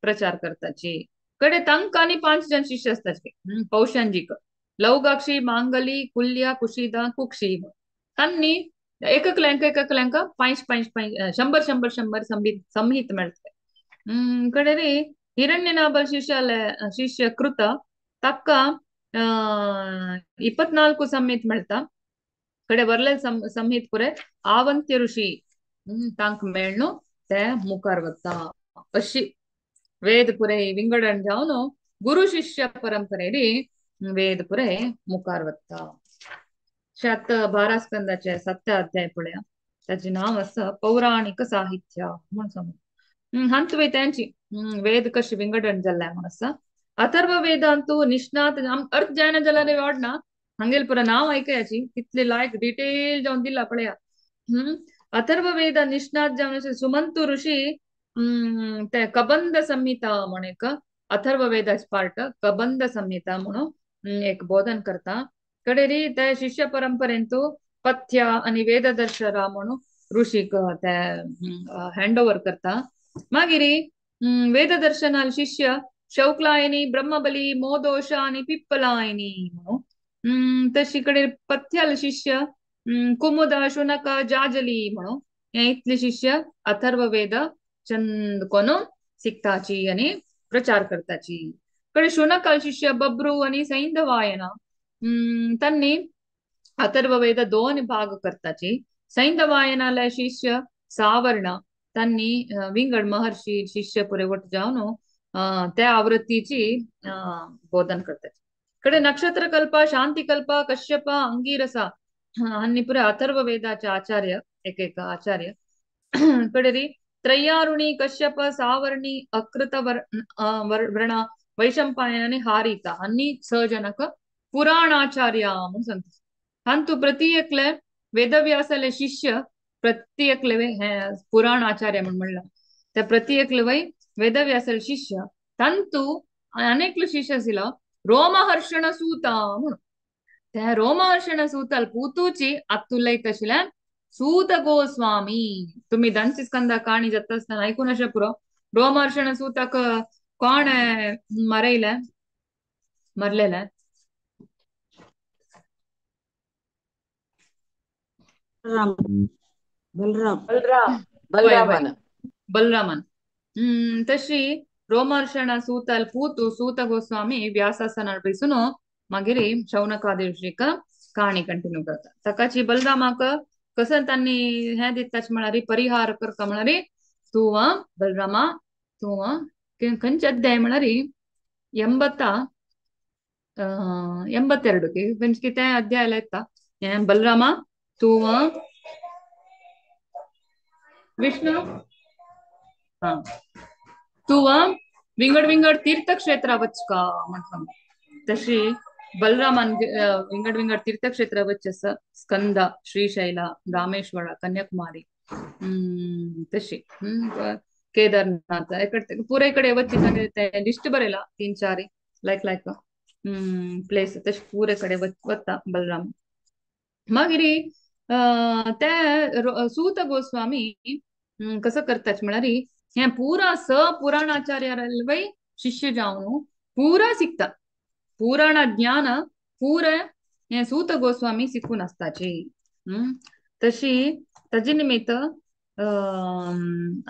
प्रचार करताची. कडे तांकां आनी 5 जण शिष्य आसताचे पौष्यांजीक लौगाक्षी मांगली कुल्या कुशीदा कुक्षी तांणी एककल्यांक एककल्यांक 5 5 5 100 100 100 संहित मेळटले. कडेरी हिरण्यनाभ शिष्य कृत ताका 24 संहित मेळटा. कडे वरले संहित पुरे आवंत्य ऋषी तांक मेळ्ळो ते मुखार वता. अशी वेद पुरे विंगडण जावन गुरु शिष्य परंपरेरी वेद पुरे मुखार वता. शात 12 स्कंदाचे 7 अध्याय पळया ताचें नांव आसा पौराणिक साहित्य म्हूण समज. हांतूय तेंची वेद कशें विंगडण जाल्लें म्हूण आसा. अथर्व वेदांतू निष्णात अर्थ जायना जाल्यार वाडना हांगेल पुरा नांव आयकयाची कितले लायक डिटेल जावन दिला पळया. अथर्व वेद निष्णात जावन सुमंतू ऋषी ते कबंध संहिता म्हण एक अथर्व वेदाचे पार्ट कबंध संहिता म्हणून एक बोधन करता. कडेरी ते शिष्य परंपरेंतू पथ्य आनी वेददर्शरा म्हणून ऋषीक ते हँड ओवर करता. मागीर वेददर्शनाल शिष्य शौक्लायनी ब्रह्मबली मोदोष आनी पिप्पलायनी म्हणून तशी कडेन पथ्याल शिष्य कुमुद शुनक जाजली म्हणून हे इतले शिष्य अथर्व वेद चंद कोनून शिकताची आनी प्रचार करताची. कडे शुनकाल शिष्य बब्रू आनी सैंधवायना तांणी अथर्व वेद 2 भाग करताची. सैंधवायनाले शिष्य सावर्ण तांणी विंगड महर्षी शिष्य पुरे वट जावन त्या आवृत्तीची बोधन करताची. कडे नक्षत्र कल्प शांतिकल्प कश्यप अंगीरसा हांणी पुरे अथर्व वेदाचे आचार्य एक एक आचार्य. कडेरी त्रय्यारुणी कश्यप सावर्णी अकृत व्रण वैशंपायन आनी हारिता हांणी 6 जनक पुराणाचार्य म्हणून सांगता. हांतू प्रति एकले वेदव्यासाले शिष्य प्रति एकले हे पुराण आचार्य म्हण म्हणला त्या प्रति एकले वय वेदव्यासाले शिष्य तांतू अनेकलो शिष्य आशिल्लो रोमहर्षण सूता म्हणून त्या रोमहर्षण सूताल पुतूची आत्तुलयत आशिल्ल्यान सूत गोस्वामी. तुम्ही दांची स्कंदा काणी जाता आसतना आयकून अशें पुरो. रोमहर्षण सूताक कोण मरयलें मरलेलें बलराम बलरामान बलरामान. तशी रोमहर्षण सूताल पूतु सूत गोस्वामी व्यासासनार बैसून मागीर शौनकादी ऋषीक काणी कंटिन्यू करता. ताकाची बलरामाक कसं तांणी हें दिताच म्हळ्यार परिहार करता म्हळ्यार तूं बलरामा तूं खंयचे अध्याय म्हळ्यार 82 खंयचे कितें अध्याय येता हें बलरामा तूं विष्णु हा तूं विंगड विंगड तीर्थक्षेत्रा वचका म्हण सांग. तशी बलरामान विंगड विंगड तीर्थक्षेत्र वच आसा, स्कंद, श्रीशैला, रामेश्वर, कन्याकुमारी, तशी केदारनाथ पुरे कडेन वच्ची सांगे लिस्ट बरयला 3-4 लायक लायक प्लेस तशे पुरे कडेन वता बलराम. मागीर ते सूत गोस्वामी कसं करतात म्हळ्यार हे पुरा स पुराणाचार्यारवय शिष्य जावन पुरा शिकता, पुराण ज्ञान पुरा हे सूत गोस्वामी शिकून आसताची. तशी तजे निमित्त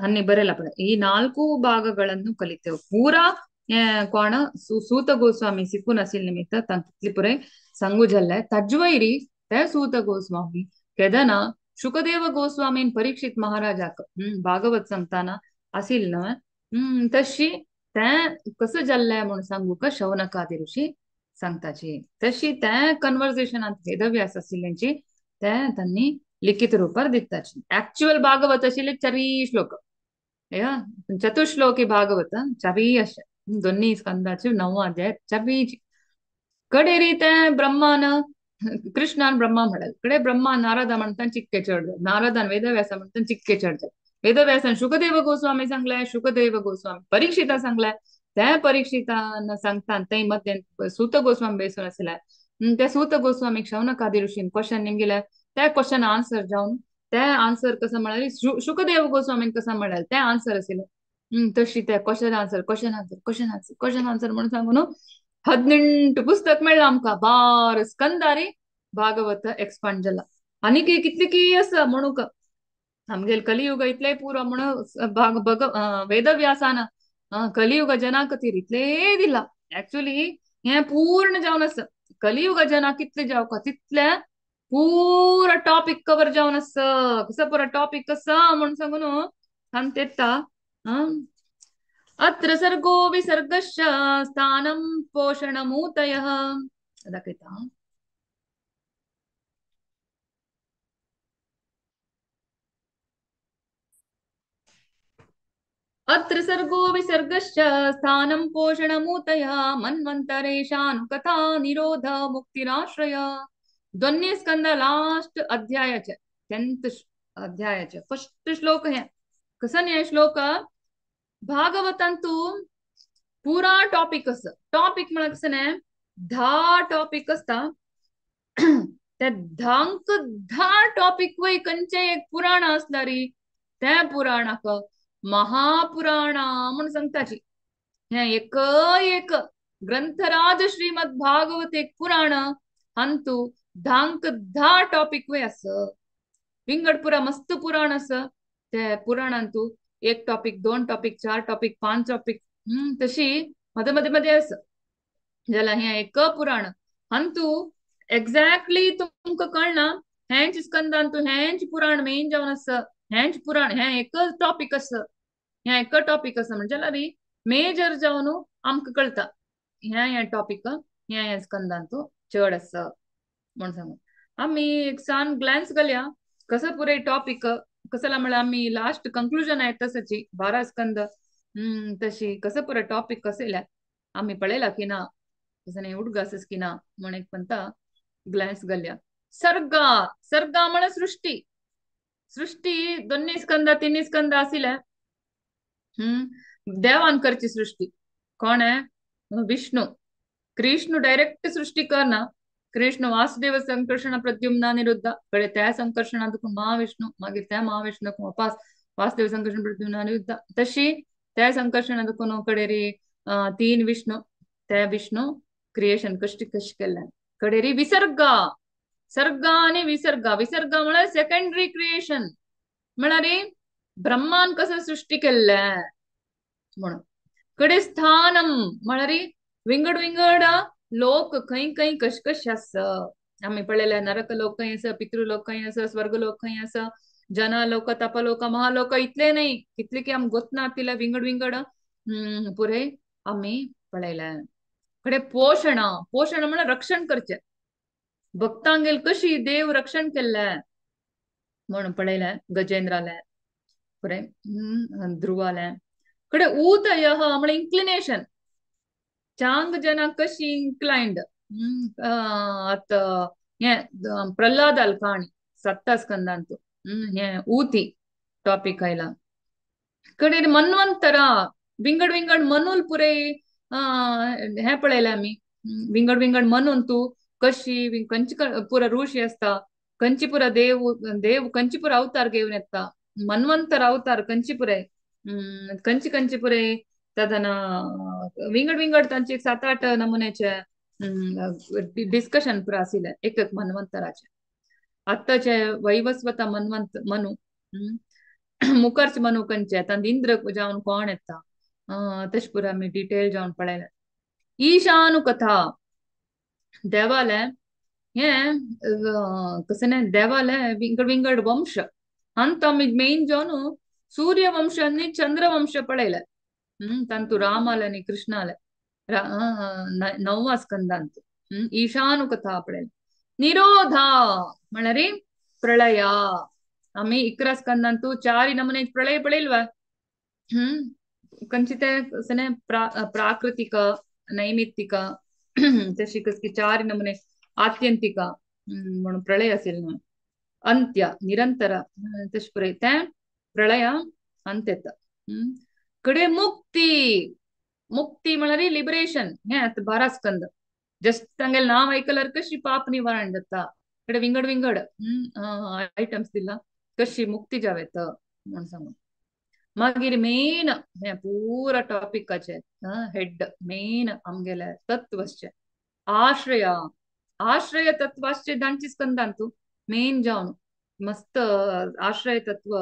ಅನ್ನಿ ಬರೆಯಲ್ಲ ಈ 4 ಭಾಗಗಳನ್ನು ಕಲಿತೇವೆ. ಪೂರಾ ಕೋಣ ಸೂತ ಗೋಸ್ವಾಮಿ ಸಿಕ್ಕುನ ಅಸಿಲ್ ನಿಮಿತ್ತ ತಂಕಿತ್ಲಿ ಪುರೆ ಸಂಗು ಜಲ್ಲೆ ತಜ್ವೈರಿ ते सूत गोस्वामी केदना शुकदेव गोस्वामीन परीक्षित महाराजाक भागवत सांगताना असील न तशी ते कसं जाल्लें म्हणून सांगू का शौनकादी ऋषी सांगताची. तशी ते कन्वर्सेशनांत वेदव्यास आशिल्ल्यांची ते त्यांनी लिखित रूपार दिताची. ऍक्च्युअल भागवत आशिल्ले 4 श्लोक, चतुश्लोकी भागवत 4 अशे दोन्ही स्कंदाचे 9 अध्याय 4. कडेरी ते ब्रह्मान कृष्णान ब्रह्मा म्हळ्यार कडे ब्रह्मा नारदा म्हणटान चिक्के चड जाय, नारदान वेदव्यासा म्हणटान चिक्के चड जाय, वेदव्यासान शुकदेव गोस्वामी सांगले, शुकदेव गोस्वामी परीक्षिता सांगले, त्या परीक्षितान सांगतान ते मध्य सूत गोस्वामी बेसून आसले, त्या सूत गोस्वामीक शौनकादी ऋषीन क्वेश्चन निमगिले, त्या क्वेश्चन आन्सर जावन त्या आन्सर कसं म्हळ्यार शुकदेव गोस्वामीन कसं म्हळ्यार ते आन्सर आशिल्ले. तशी ते question answer question answer question answer question answer म्हणून सांगून 18 पुस्तक मेळ्ळां आमकां 12 स्कंदारी भागवत एक्सपांड जाला. आनी कितली की आसा म्हणूंक आमगेल कलियुग इतलें पुरो म्हणून भग वेदव्यासान कलियुग जना खातीर इतलें दिलां. एक्चुअली हें पूर्ण जावन आसा, कलियुग जना कितले जावका तितलें पुरा टॉपिक कवर जावन आसा. कसो पुरा टॉपिक आसा म्हणून सांगून हांगा तेता. अत्र सर्गो विसर्गश्च स्थानं पोषणमूतयः दाखयता. अत्र सर्गो विसर्गश्च स्थानं पोषणमूतयः मन्वन्तरेशानुकथा निरोध मुक्तिराश्रय. दोन्ही स्कंद लास्ट अध्यायाचे 10th अध्यायाचे फर्स्ट श्लोक हे. कसं न्ही श्लोक भागवतांतू पुरा टॉपिक आसा. टॉपिक म्हळ्यार कसं न्ही 10 टॉपिक आसता, त्या 10 10 टॉपिक वय खंयचें एक पुराण आसल्यार त्या पुराणाक महापुराण म्हणून सांगताची. हें एक एक ग्रंथराज श्रीमद भागवत एक पुराण हांतू 10 10 टॉपिक वय आसा. विंगड पुरा मस्त पुराण आसा, त्या पुराणांतू 1 टॉपिक 2 टॉपिक 4 टॉपिक 5 टॉपिक तशी मध्ये मध्ये मध्ये आसा. जाल्यार हें एक पुराण हांतू एक्झॅक्टली तुमकां कळना हेंच स्कंदांतू हेंच पुराण मेन जावन आसा, हेंच पुराण हें एक टॉपिक आसा, हें एक टॉपिक आसा म्हणजे जाल्यार मेजर जावन आमकां कळटा हें हें टॉपिक हें हें स्कंदांतू चड आसा म्हणून सांगू. आमी एक सान ग्लॅन्स घालया कसं पुरे टॉपिक कसला म्हळ्यार आमी लास्ट कंक्लुजन येता तशी 12 स्कंद तशी कसं पुरे टॉपिक कसं येयल्या आमी पळयला की ना, कसं न्ही उडगासच की ना म्हण एक पंता ग्लॅन्स घालया. सर्गा सर्गा म्हळ्यार सृष्टी, सृष्टी 2 स्कंद 3 स्कंद आशिल्ले. देवान करची सृष्टी कोण आहे? विष्णू. कृष्ण डायरेक्ट सृष्टी करना, कृष्ण वासुदेव संकर्षण प्रद्युम्न अनिरुद्ध कडे त्या संकर्षणांत महाविष्णू, मागीर त्या महाविष्णू वापास वासुदेव संकर्षण प्रद्युम्न अनिरुद्ध तशी त्या संकर्षणांत कडेरी 3 विष्णू त्या विष्णू क्रिएशन कशी कशी केल्लें. कडेरी विसर्ग, सर्ग आनी विसर्ग, विसर्ग म्हळ्यार सेकंडरी क्रिएशन म्हळ्यार ब्रह्मान कसं सृष्टी केल्लें म्हणून. कडे स्थानम म्हळ्यार विंगड विंगड लोक खंय खंय कश कश आसा. आमी पळयले नरक लोक खंय आसा, पितृलोक खंय आसा, स्वर्ग लोक खंय आसा, जन लोक, तपलोक, महालोक इतले न्ही कितले की आमी गोतना तितले विंगड विंगड पुरे आमी पळयले. कडे पोषण, पोषण म्हळ्यार रक्षण करचें, भक्तांगेल कशी देव रक्षण केल्लें म्हणून पळयलें गजेंद्रालें. पुरें ध्रुवालें कडे ऊतय म्हळ्यार इन्क्लिनेशन चांग जना कशी इन्क्लायंड आतां हें प्रल्हादाल काणी सत्ता स्कंदांतु हें ऊती टॉपिक आयला कडे मन्वंतर विंगड विंगड मनुल पुरे हें पळयलें आमी विंगड विंगड मनून तूं कशी खंयची पुरा ऋषी आसता खंयची पुरा देव देव खंयची पुरा अवतार घेवन येता मन्वंतर अवतार खंयची पुरे खंयची खंयची पुरे तदना विंगड विंगड तांचे 7-8 नमुन्याचे डिस्कशन पुरा आशिल्लें एक एक मन्वंतराचे आत्ताचे वैवस्वता मन्वंत मनु मुखर्च मनु खंयचे तांचे इंद्र जावन कोण येता तशें पुरा आमी डिटेल जावन पळयलें. ईशानुकथा देवाले हें कशें न्ही देवाले विंगड विंगड वंश आनी आमी मेन जावन सूर्यवंश आनी चंद्रवंश पळयले तांतू रामाले आनी कृष्णाले नववा स्कंदांत ईशानुकथा पळयले. निरोधा म्हळ्यार प्रळया आमी 11 स्कंदांतू 4 नमुने प्रळय पळयलवा खंयचे ते कशें प्राकृतिक नैमित्तिक तशी कसली 4 नमुने आत्यंतिक म्हणून प्रळय असेल न्हू अंत्य निरंतर तशें पुराय तें प्रळय अंत येता. कडे मुक्ती मुक्ती म्हळ्यार लिबरेशन हें आतां 12 स्कंद जस्ट तांगेलें नांव आयकल्यार कशी पाप निवारण जाता कडे विंगड विंगड आयटम्स दिला कशी मुक्ती जावं येता म्हूण सांगून. मागीर मेन हें पुरा टॉपिकाचें हेड मेन आमगेलें तत्वचे आश्रय आश्रय तत्वाचे धांची स्कंदांतू मेन जावन मस्त आश्रय तत्व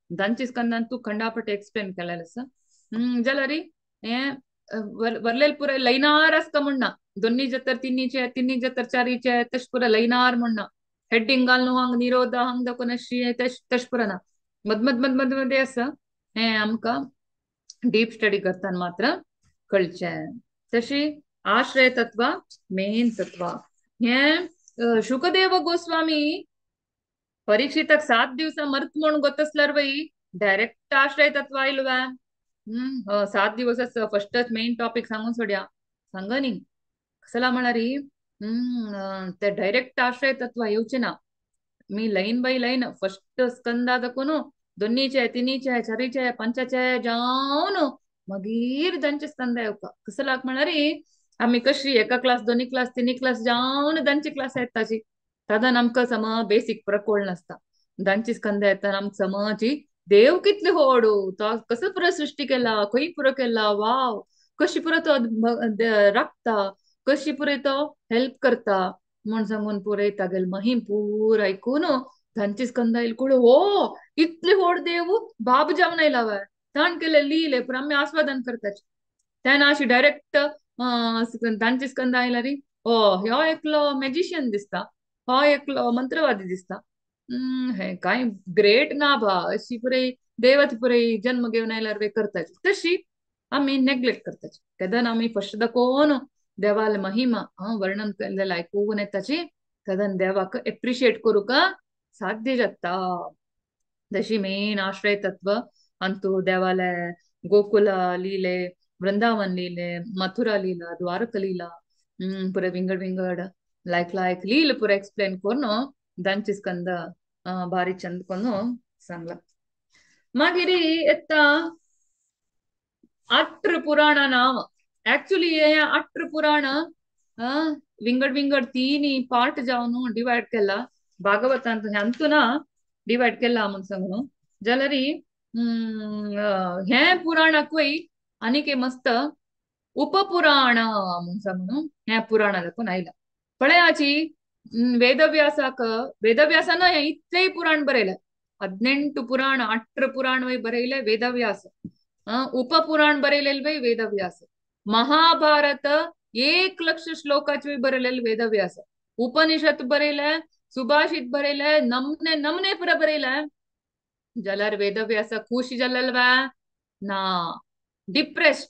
धांची स्कंदांतू खंडापट एक्सप्लेन केलेलें आसा. जाल्यार हें वरलेल पुराय लैनार आसता म्हणना दोन्ही जतर तिन्हीचे तिन्ही जतर चारीचे तशें पुराय लैनार म्हणना हेडिंग घालून हांग निरोध हांग दाखोवन अशी तशें पुराय ना मद मद मद मद मदें आसा हें आमकां डीप स्टडी करतना मात्र कळचें. तशी आश्रय तत्व मेन तत्व हें शुकदेव गोस्वामी परीक्षिताक 7 दिवसां मरत म्हूण गोतसल्यार वय डायरेक्ट आश्रय तत्व आयलो वा 7 दिवस फस्टच मेन टॉपिक सांगून सोड्या सांग न्ही कसला म्हळ्यार ते डायरेक्ट आश्रय तत्व येवचें ना मी लायन बाय लायन फस्ट स्कंदा दाखोवन दोन्हीचे तिन्हीचे चारीचे पंचाचे जावन मागीर तांचे स्कंद येवपा कसलाक म्हळ्यार आमी कशी एका क्लास दोन्ही क्लास तिन्ही क्लास जावन तांची क्लास येताची तादान आमकां सम बेसीक पुरा कोळ नासता तांची स्कंद येता आमकां समची देव कितले होडू तो कसो पुरो सृष्टी केला खंय पुरो केला वाव कशी पुरो तो राखता कशी पुरो तो हेल्प करता म्हूण सांगून पुराय तागेले महिम पूर आयकून तांची स्कंद आयल कोण हो इतले व्हड देव बाब जावन आयला वय ताण केले लिहिले पुरा आमी आस्वादन करताचे तेन्ना अशी डायरेक्ट तांची स्कंद आयला री ओ ह्यो एकलो मॅजिशियन दिसता हो एकलो मंत्रवादी दिसता हे काय ग्रेट ना बा अशी पुराय देवत पुराय जन्म घेवन आयल्यार वे करताची तशी आमी नेग्लेक्ट करताची तेन्ना आमी फस्ट दाखोवन देवाले महिमा वर्णन केल्लें आयकून येताची तेन्ना देवाक एप्रिशिएट करूंक साध्य जाता. तशी मेन आश्रय तत्व अंतू देवाले गोकुला लिले वृंदावन लिले मथुरा लीला द्वारका लीला पुरे विंगड विंगड लायक लायक लील पुरा एक्सप्लेन करून दांची स्कंद भारी चंद करून सांगला. मागीर येता 8 पुराण नांव एक्चुअली हे 8 पुराण विंगड विंगड 3 पार्ट जावन डिवायड केला भागवतांत ह्यांतू ना डिवायड केला म्हूण सांगून जाल्यार हें पुराणाकूय आनीक मस्त उपपुराण म्हूण सांगून हें पुराणा दाखोवन आयला. पळयाची वेदव्यासाक वेदव्यासान हें इतलेय पुराण बरयलें 18 पुराण 8 पुराण वय बरयले वेदव्यास उपपुराण बरयलेले वय वेदव्यास महाभारत 1 लक्ष श्लोकाचे बरयलेले वेदव्यास उपनिषद बरयले सुभाषित बरयले नमने नमने पुरा बरयले जाल्यार वेदव्यास खुश जालेले वा ना डिप्रेस्ड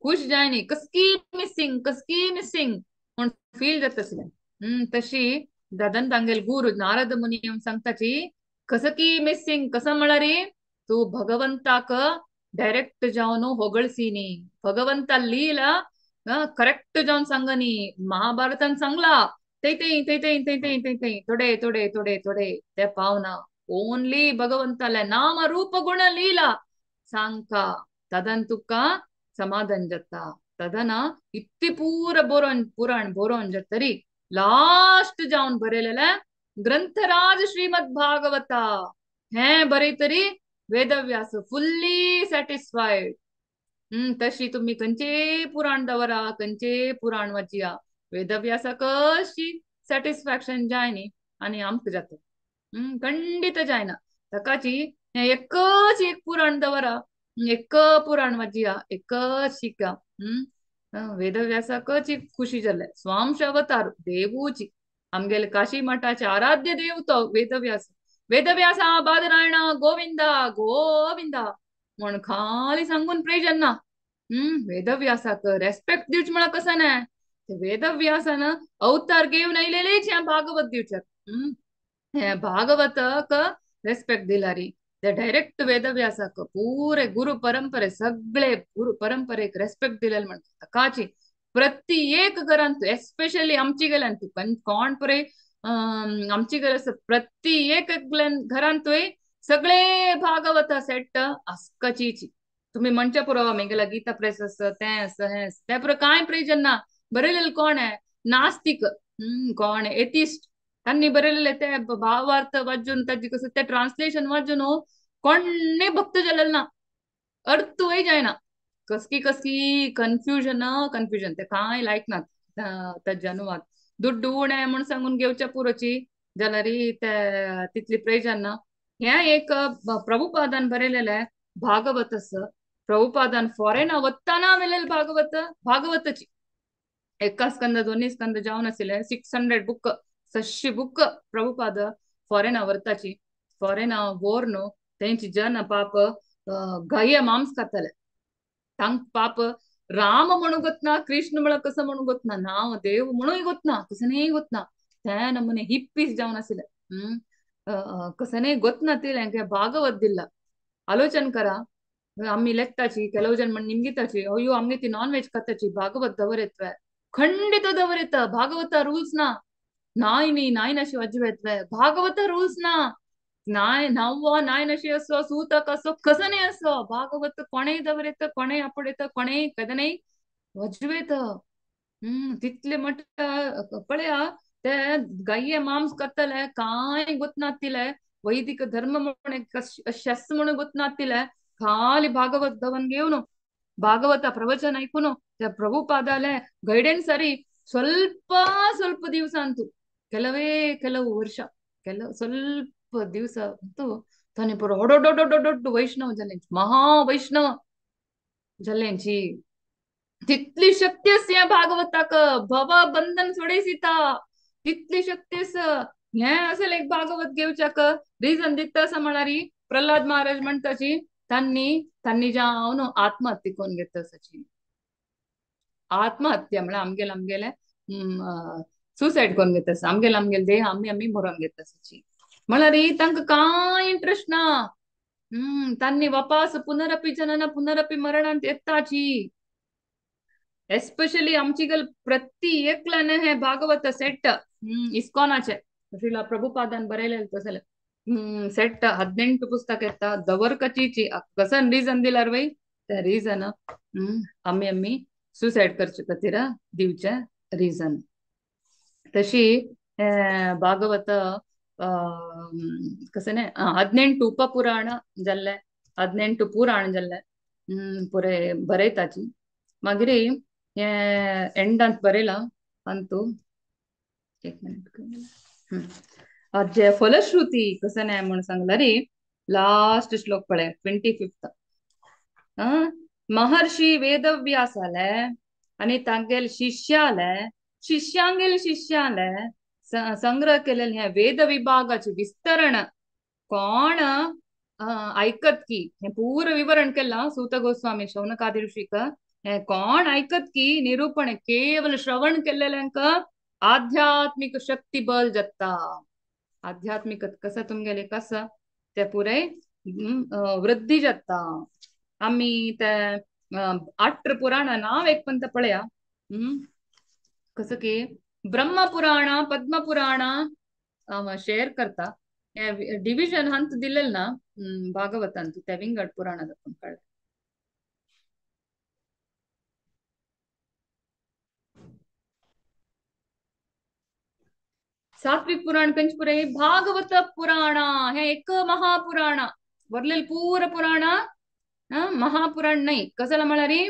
खुश जायनी कसकी मिसिंग कसकी मिसिंग म्हूण फील जाता आसलें. तशी दादान तांगेले गुरू नारद मुनी सांगताची कसं की मिसिंग कसं म्हळ्यार तूं भगवंताक डायरेक्ट जावन होगळसीनी, भगवंता लीला करेक्ट जावन सांगनी. महाभारतान सांगला ते ते ते ते ते ते ते ते थोडे थोडे थोडे थोडे ते पावना. ओनली भगवंताले नाम रूप गुण लीला सांगका, तदन तुका समाधान जाता. तदना इतली पूरा बरोवन पुराण बरोवन जातरी लास्ट जावन बरयलेले ग्रंथराज श्रीमद भागवता हे बरयतरी वेदव्यास फुल्ली सॅटिस्फायड. तशी तुम्ही खंयचे पुराण दवरा, खंयचे पुराण वाचिया, वेदव्यासाक कशी सॅटिस्फॅक्शन जाय न्ही आनी आमकां जाता. खंडीत जायना. ताकाची हें एकच एक पुराण दवरा, एक पुराण वाचिया, एकच शिका. वेदव्यासाकच एक खुशी जाले. स्वांश अवतार देवूची आमगेले काशी मठाचे आराध्य देव तो वेदव्यास. वेदव्यास बादरायण गोविंदा गोविंदा म्हण खाली सांगून प्रयोजन ना. वेदव्यासाक रेस्पेक्ट दिवच म्हळ्यार कसं ना, वेदव्यासान अवतार घेवन आयलेलेच हें भागवत दिवच्याक. हें भागवताक रेस्पेक्ट दिलारी ते डायरेक्ट वेदव्यासाक पुरे गुरु परंपरे सगळे गुरु परंपरेक रेस्पेक्ट दिलेले म्हणटा. ताकाची प्रति एक घरांत एस्पेशली आमची गेल्यान कोण पळय आमची गेले प्रति एक घरांतूय सगळे भागवत सेट आसकाचीची. तुम्ही म्हणच्या पुरो मेगेला गीता प्रेस आसा तें आसा हें आसा तें पुरो कांय प्रयोजन ना. बरयलेले कोण आहे नास्तिक, कोण एथिस्ट, तांणी बरयलेले ते भावार्थ वाचून ताजी कसं ते ट्रान्सलेशन वाचून कोणने भक्त जालेले ना, अर्थूय जायना. कसकी कसकी कन्फ्युजन कन्फ्युजन ते कांय लायक ना ताजे अनुवाद. दुड्डू उणें म्हूण सांगून घेवच्या पुरोची जाल्यार ते तितली प्रयोजन ना. हें एक प्रभुपादान बरयलेलें भागवत आसा. प्रभुपादान फॉरेना वतना मेलेले भागवत भागवताची एका स्कंद दोन्ही स्कंद जावन आशिल्ले 600 बुक 600 बुक प्रभुपाद फॉरेना व्हरताची. फॉरेना व्हर न्हू तेंची जन पाप गाय मांस खाताले. तांक पाप राम म्हणूं गोतना, कृष्ण म्हळ्यार कसो म्हणूं गोतना, नांव देव म्हणूय गोतना, कसनय गोतना. ते नमुने हिप्पीस जावन आशिल्ले. कसनय गोतना तिलें भागवत दिल्ला. आलोचन करा आमी लेखताची ಕೆಲವು जन म्हण निमगिताची अयो आमगे ती नॉन वेज खाताची भागवत दवर येतवे. खंडित दवर येता भागवत रूल्स ना. नाय न्ही नाय नाशी वाजवेतवे भागवत रूल्स ना. नाय नव्वा नाय नशी असो सूतक असो कसनय असो भागवत कोणेय दवर येता, कोणेय आपडयता, कोणेय केदनाय वाजवेत. तितले म्हणटा पळया ते गाये मांस करतले कांय गोतनातिले, वैदिक धर्म म्हण शस्त्र म्हणून गोतनातिले. खाली भागवत दवन घेवन भागवत प्रवचन ऐकून त्या ಪ್ರಭುಪಾದಾಲೆ ಗೈಡೆನ್ಸ್ ಅರಿ ಸ್ವಲ್ಪ ಸ್ವಲ್ಪ ದಿವಸ ಅಂತೂ ಕೆಲವೇ ಕೆಲವು ವರ್ಷ ಕೆಲವು ಸ್ವಲ್ಪ ದಿವಸ ಅಂತೂ ತಾನೆ ಪೂರ ದೊಡ್ಡ ವೈಷ್ಣವ ಜಲೆಂಚಿ ಮಹಾ ವೈಷ್ಣವ ಜಲೆಂಚಿ. तितली शक्ती आसा ह्या भागवताक भव बंधन सोडयसीता तितली शक्ती आसा. हें असेल एक भागवत घेवच्याक रिजन दिता आसा म्हळ्यार प्रल्हाद महाराज म्हणटाची तांणी तांणी जावन आत्महत्या करून घेता आसाची. आत्महत्या म्हळ्यार आमगेले आमगेले सुसायड करून घेता आसा, आमगेले आमगेले देह आमी आमी मरोन घेता आसाची. म्हळ्यार तांकां कांय इंट्रस्ट ना. तांणी वापास पुनरपी जनन पुनरपी मरणांत येताची. एस्पेशली आमची गल प्रति एकल्यान हे भागवत सेट इस्कॉनाचे श्रीला प्रभुपादान बरयलेले तसले सेट 18 पुस्तक येता दवरकचीची. कसन रिजन दिल्यार वय ते रिजन आमी आमी सुसायड करचे खातीर दिवचे रिजन. तशी भागवत कसं 18 उपपुराण जाल्ले 18 पुराण जाल्ले पुरे बरयताची. मागीर हे एंडांत बरयला अंतू एक मिनिट जे फलश्रुती कसं नाही म्हणून सांगला रे लास्ट श्लोक पळय 25. महर्षी वेदव्यासाले आणि तांगेले शिष्याले शिष्यांगेले शिष्याले संग्रह केलेले हे वेद विभागाचे विस्तरण कोण ऐकत की हे पूर्ण विवरण केलं सूत गोस्वामी शौनकादी ऋषीक. हे कोण ऐकत की निरूपण केवल श्रवण केलेल्यांक आध्यात्मिक शक्ती बल जाता. आध्यात्मिक कसं तुमगेले कसं ते पुरे वृद्धी जाता. आमी ते 8 पुराण नांव एक पंत पळया. कसं की ब्रह्मपुराण पद्मपुराण शेअर करता डिविजन हंत दिलेल ना भागवतांत त्या विंगड पुराणात आपण कळलं. सात्विक पुराण कंचपुरे भागवत पुराण हे एक महापुराण वरलेल पूर पुराण महापुराण नाही. कसला म्हणारी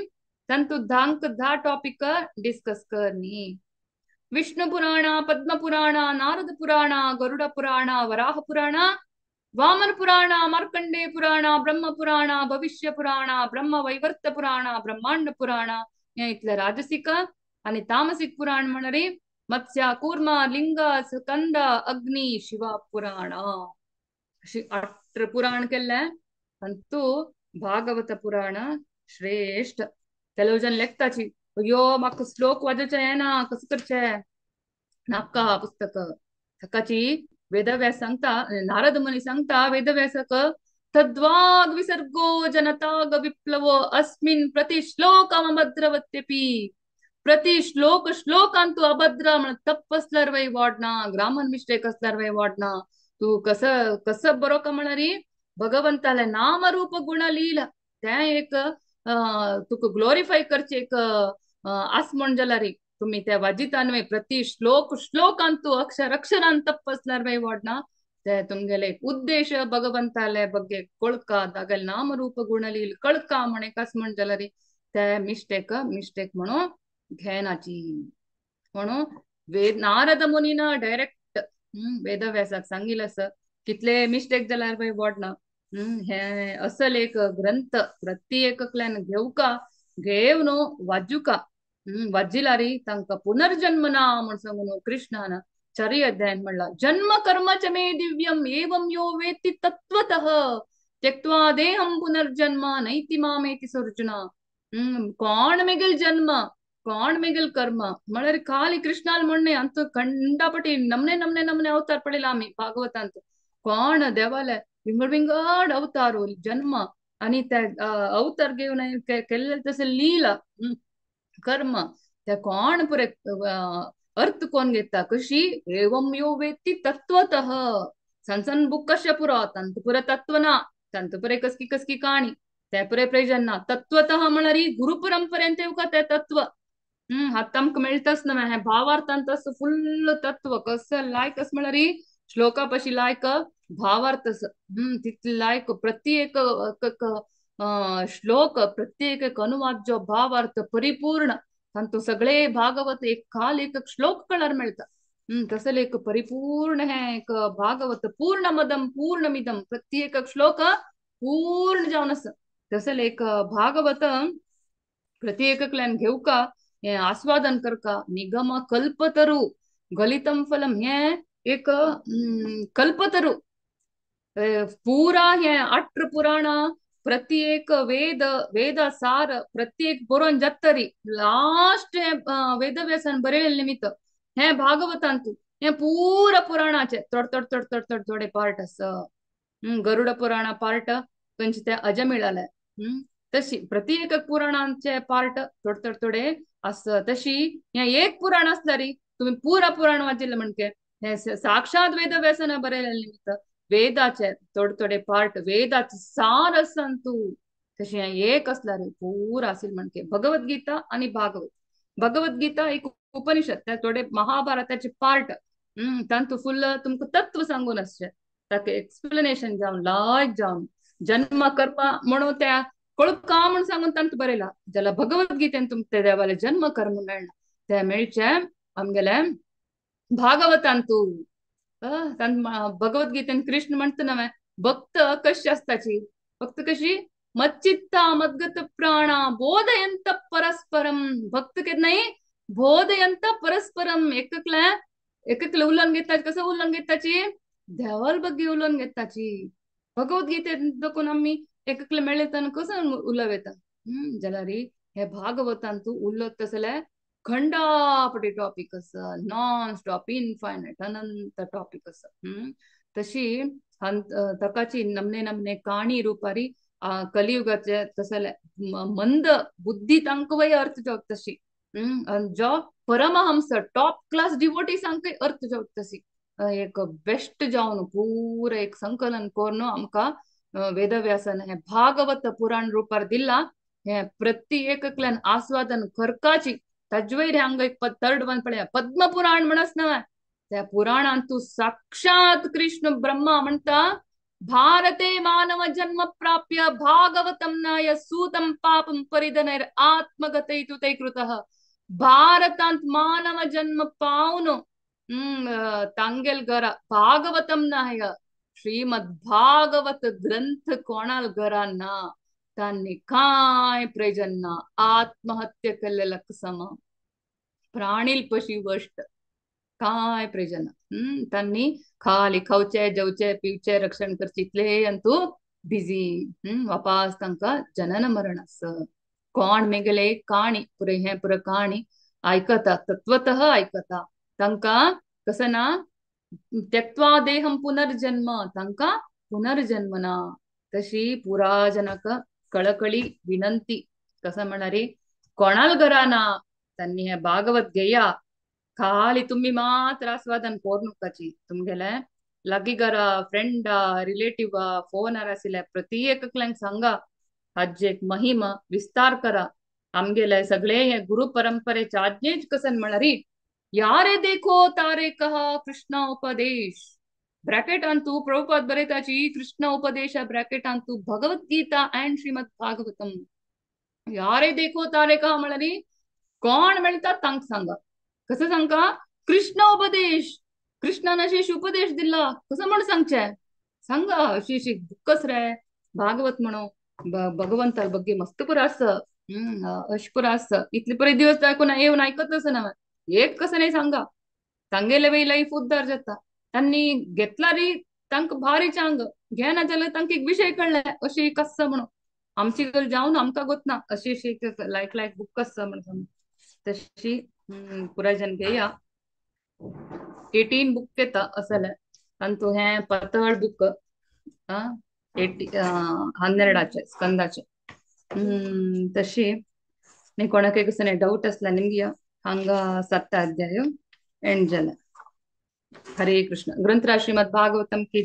तंतु धांक 10 टॉपिक डिस्कस करणी. विष्णु पुराण पद्म पुराण नारद पुराण गरुड पुराण वराह पुराण वामन पुराण मार्कंडेय पुराण ब्रह्म पुराण भविष्य पुराण ब्रह्म वैवर्त पुराण ब्रह्मांड पुराण हे इतले राजसिक आणि तामसिक पुराण म्हणारी मत्स्य कूर्म लिंग स्कंद अग्नि शिव पुराण अशी 8 पुराण केले. अंतू भागवत पुराण श्रेष्ठ. ಕೆಲವು जन लेखताची अय्यो म्हाका श्लोक वाजोवचें येना कसं करचें नाका पुस्तक. सकाळची वेदव्यास सांगता नारद मुनी सांगता वेदव्यासक तद्वाग विसर्गो जनताग विप्लवो अस्मिन् प्रति श्लोकम अभद्रवत्यपि प्रति श्लोक श्लोकांतु अभद्र म्हण तप्प आसल्यार वय वाडना ग्रामर मिस्टेक आसल्यार वय वाडना तूं कसं कसं बरो का म्हणारी भगवंताले नाम रूप गुण लीला तें एक तुका ग्लोरिफाय करचे एक आस म्हण जाल्यार तुम्ही त्या वाजिता न्हय प्रति श्लोक श्लोकांतु अक्षर अक्षरान तप्प आसल्यार वय वाडना ते तुमगेले उद्देश भगवंताले ಬಗ್ಗೆ ಕೊಳ್ಕ दागल नाम रूप गुण लील कळका म्हण एक आस म्हण जाल्यार ते मिस्टेक मिस्टेक म्हणून घेनाची. म्हणून वेद नारद मुनीन डायरेक्ट वेदव्यासाक सांगिल्लें आसा कितले मिस्टेक जाल्यार वय वाडना. हे असल एक ग्रंथ प्रति एकल्यान घेवका घेवन वाजुका वाजिलारी तांकां पुनर्जन्म ना म्हण सांगून कृष्णान 4 अध्यायान म्हणला जन्म कर्म च मे दिव्यम एवं यो वेत्ति तत्त्वतः त्यक्त्वा देहं पुनर्जन्म नैति मामेति सोऽर्जुन. कोण मेगेल जन्म कोण मेगेल कर्म म्हळ्यार खाली कृष्णाल म्हणणे अंत कंडापटी नमने नमने नमने अवतार पडला आमी भागवतांत कोण देवाले विंगड विंगड अवतार जन्म आणि त्या अवतार घेवन केल्ले तसे लीला कर्म त्या कोण पुरे अर्थ कोण घेता कशी एवं यो वेत्ति तत्त्वतः सन सन बुक कशे पुरो तांत पुरे तत्व ना तांत पुरे कसकी कसकी काणी ते पुरे प्रयोजन ना. तत्त्वतः म्हळ्यार गुरु परंपरेन तेवका ते तत्व हात आमकां मेळटाच ना हें भावार्थांत फुल्ल तत्व कसं लायक अस म्हळ्यार श्लोका पशी लायक भावार्थ तितले लायक प्रत्येक श्लोक प्रत्येक अनुवाद जो भावार्थ परिपूर्ण तांतू सगळे भागवत एक खाल एक श्लोक कळार मेळटा. तसले एक परिपूर्ण हे एक भागवत पूर्णमदम पूर्णमिदम प्रत्येक श्लोक पूर्ण जावन आसा. तसले एक भागवत प्रत्येकल्यान घेवका हे आस्वादन करका. निगम कल्पतरु गलितम फलम हे एक कल्पतरु पूरा हे 8 पुराण प्रत्येक वेद वेद सार प्रत्येक बरोवन जातरी लास्ट हे वेदव्यासान बरयलें निमित्त हे भागवतांतु हे पूरा पुराणाचे थोडे थोडे थोडे थोडे थोडे थोडे पार्ट आसा. गरुड पुराणा पार्ट खंयचे ते अजमिळाले तशी प्रत्येक पुराणांचे पार्ट थोडे थोडे थोडे आसा. तशी हे एक पुराण आसल्यार तुम्ही पुरा पुराण वाचिल्लें म्हणके हे साक्षात वेदव्यासान बरयलें निमित्त वेदाचे थोडे थोडे पार्ट वेदाचे सार आसा तू तशें एक आसल्यार पूरा आशिल्लें म्हणके भगवद्गीता आनी भागवत. भगवद्गीता एक उपनिषद त्या थोडे महाभारताचे पार्ट तांतू फुल्ल तुमकां तत्व सांगून आसचें ताका एक्सप्लेनेशन जावन लायक जावन जन्म कर्म म्हणून त्या कळका म्हण सांगून तांतू बरयला. जाल्यार भगवद्गीतेन तुमकां देवाले जन्म कर्म मेळना ते मेळचें आमगेले भागवतांतू. भगवद्गीतेन कृष्ण म्हणटा नवें भक्त कशी आसताची भक्त कशी मच्चित्ता मद्गत प्राणा बोधयंत परस्परम. भक्त केन्नाय बोधयंत परस्परम एककले एककले उलोवन घेताची कसं उलोवन घेताची देवाल ಬಗ್ಗೆ उलोवन घेताची. भगवद्गीतेन देखून आमी एककले मेळ्ळे कसं उलोवं येता. जाल्यार हे भागवतांतू उलोवत तसले खंडापटी टॉपिक आसा नॉन स्टॉप इनफायनायट अनंत टॉपिक आसा. तशी तकाची नमने नमने काणी रुपारी कलियुगाचे तसले मंद बुद्धी तांकां वय अर्थ जावत तशी जो परमहंस टॉप क्लास डिवोटी सांगकय अर्थ जावत तशी एक बेस्ट जावन पूरा एक संकलन करून आमकां वेदव्यासान हे भागवत पुराण रुपार दिला. हे प्रति एकल्यान आस्वादन करकाची ताजे हांगा एक थर्ड वन पळया पद्म पुराण म्हणस ना त्या पुराणांत तू साक्षात कृष्ण ब्रह्मा म्हणता भारते मानव जन्म प्राप्य भागवतम नाय सूतम पापम परिधनैर आत्मगतैतु तै कृतः. भारतांत मानव जन्म पावन तांगेल घरा भागवतम नाय श्रीमद भागवत ग्रंथ कोणाल घरा ना तांनी काय प्रयोजन ना आत्महत्या केल्लेला सम प्राणील पशी वष्ट काय प्रयोजन. तांनी खाली खावचे जेवचे पिवचे रक्षण करचे इतले अंतू बिझी वापास तांकां जनन मरण आस. कोण मेगेले काणी पुरे हे पुरे काणी आयकता तत्वतः आयकता तांकां कसं ना त्यक्त्वा देहम पुनर्जन्म तांकां पुनर्जन्म ना. तशी पुरा जनाक कळकळी विनंती कसं म्हणणारी कोणाल घरा ना त्यांनी हे भागवत घेया खाली तुम्ही मात्र आस्वादन कोरनुकाची तुमगेले लागी घरा फ्रेंडा रिलेटिव्हा फोनार आशिल्ले प्रति एकल्यांक सांगा हाजे एक महिमा विस्तार करा. आमगेले सगळे हे गुरु परंपरेच्या आज्ञेच कसन म्हणणारी यारे देखो तारे कहा कृष्ण उपदेश ब्रॅकेट अंतु प्रभुपाद बरेताची कृष्ण उपदेश ब्रॅकेट अंतु भगवद्गीता अँड श्रीमद भागवतम. यारे देखो तारे कहा म्हणाली कोण मेळटा तांक सांगा कसं सांगा कृष्ण उपदेश कृष्णान अशी उपदेश दिला कसं म्हण सांगचे सांगा अशी अशी बुकच रे भागवत म्हणू भगवंता ಬಗ್ಗೆ मस्त पुरा आस अश पुरा आस इतले पुरे दिवस ऐकून येवन ऐकत ना एक कसं नाही सांगा तांगेले बाई लाईफ उद्धार जाता. तांनी घेतला री तांकां भारी चांग घेना जाल्यार तांकां एक विशय कळ्ळे अशी एक आसता म्हणून आमची गल जावन आमकां गोतना अशी अशी लायक लायक बुक आसता म्हणून तशी पुराय जन घेया 18 बुक येता असले अंतू हे पातळ बुक 12 स्कंदाचे. तशी कोणाक कसं डाऊट असला निमगे हांगा 7 अध्याय एंड जाला. हरे कृष्ण. ग्रंथराज श्रीमद भागवतम की.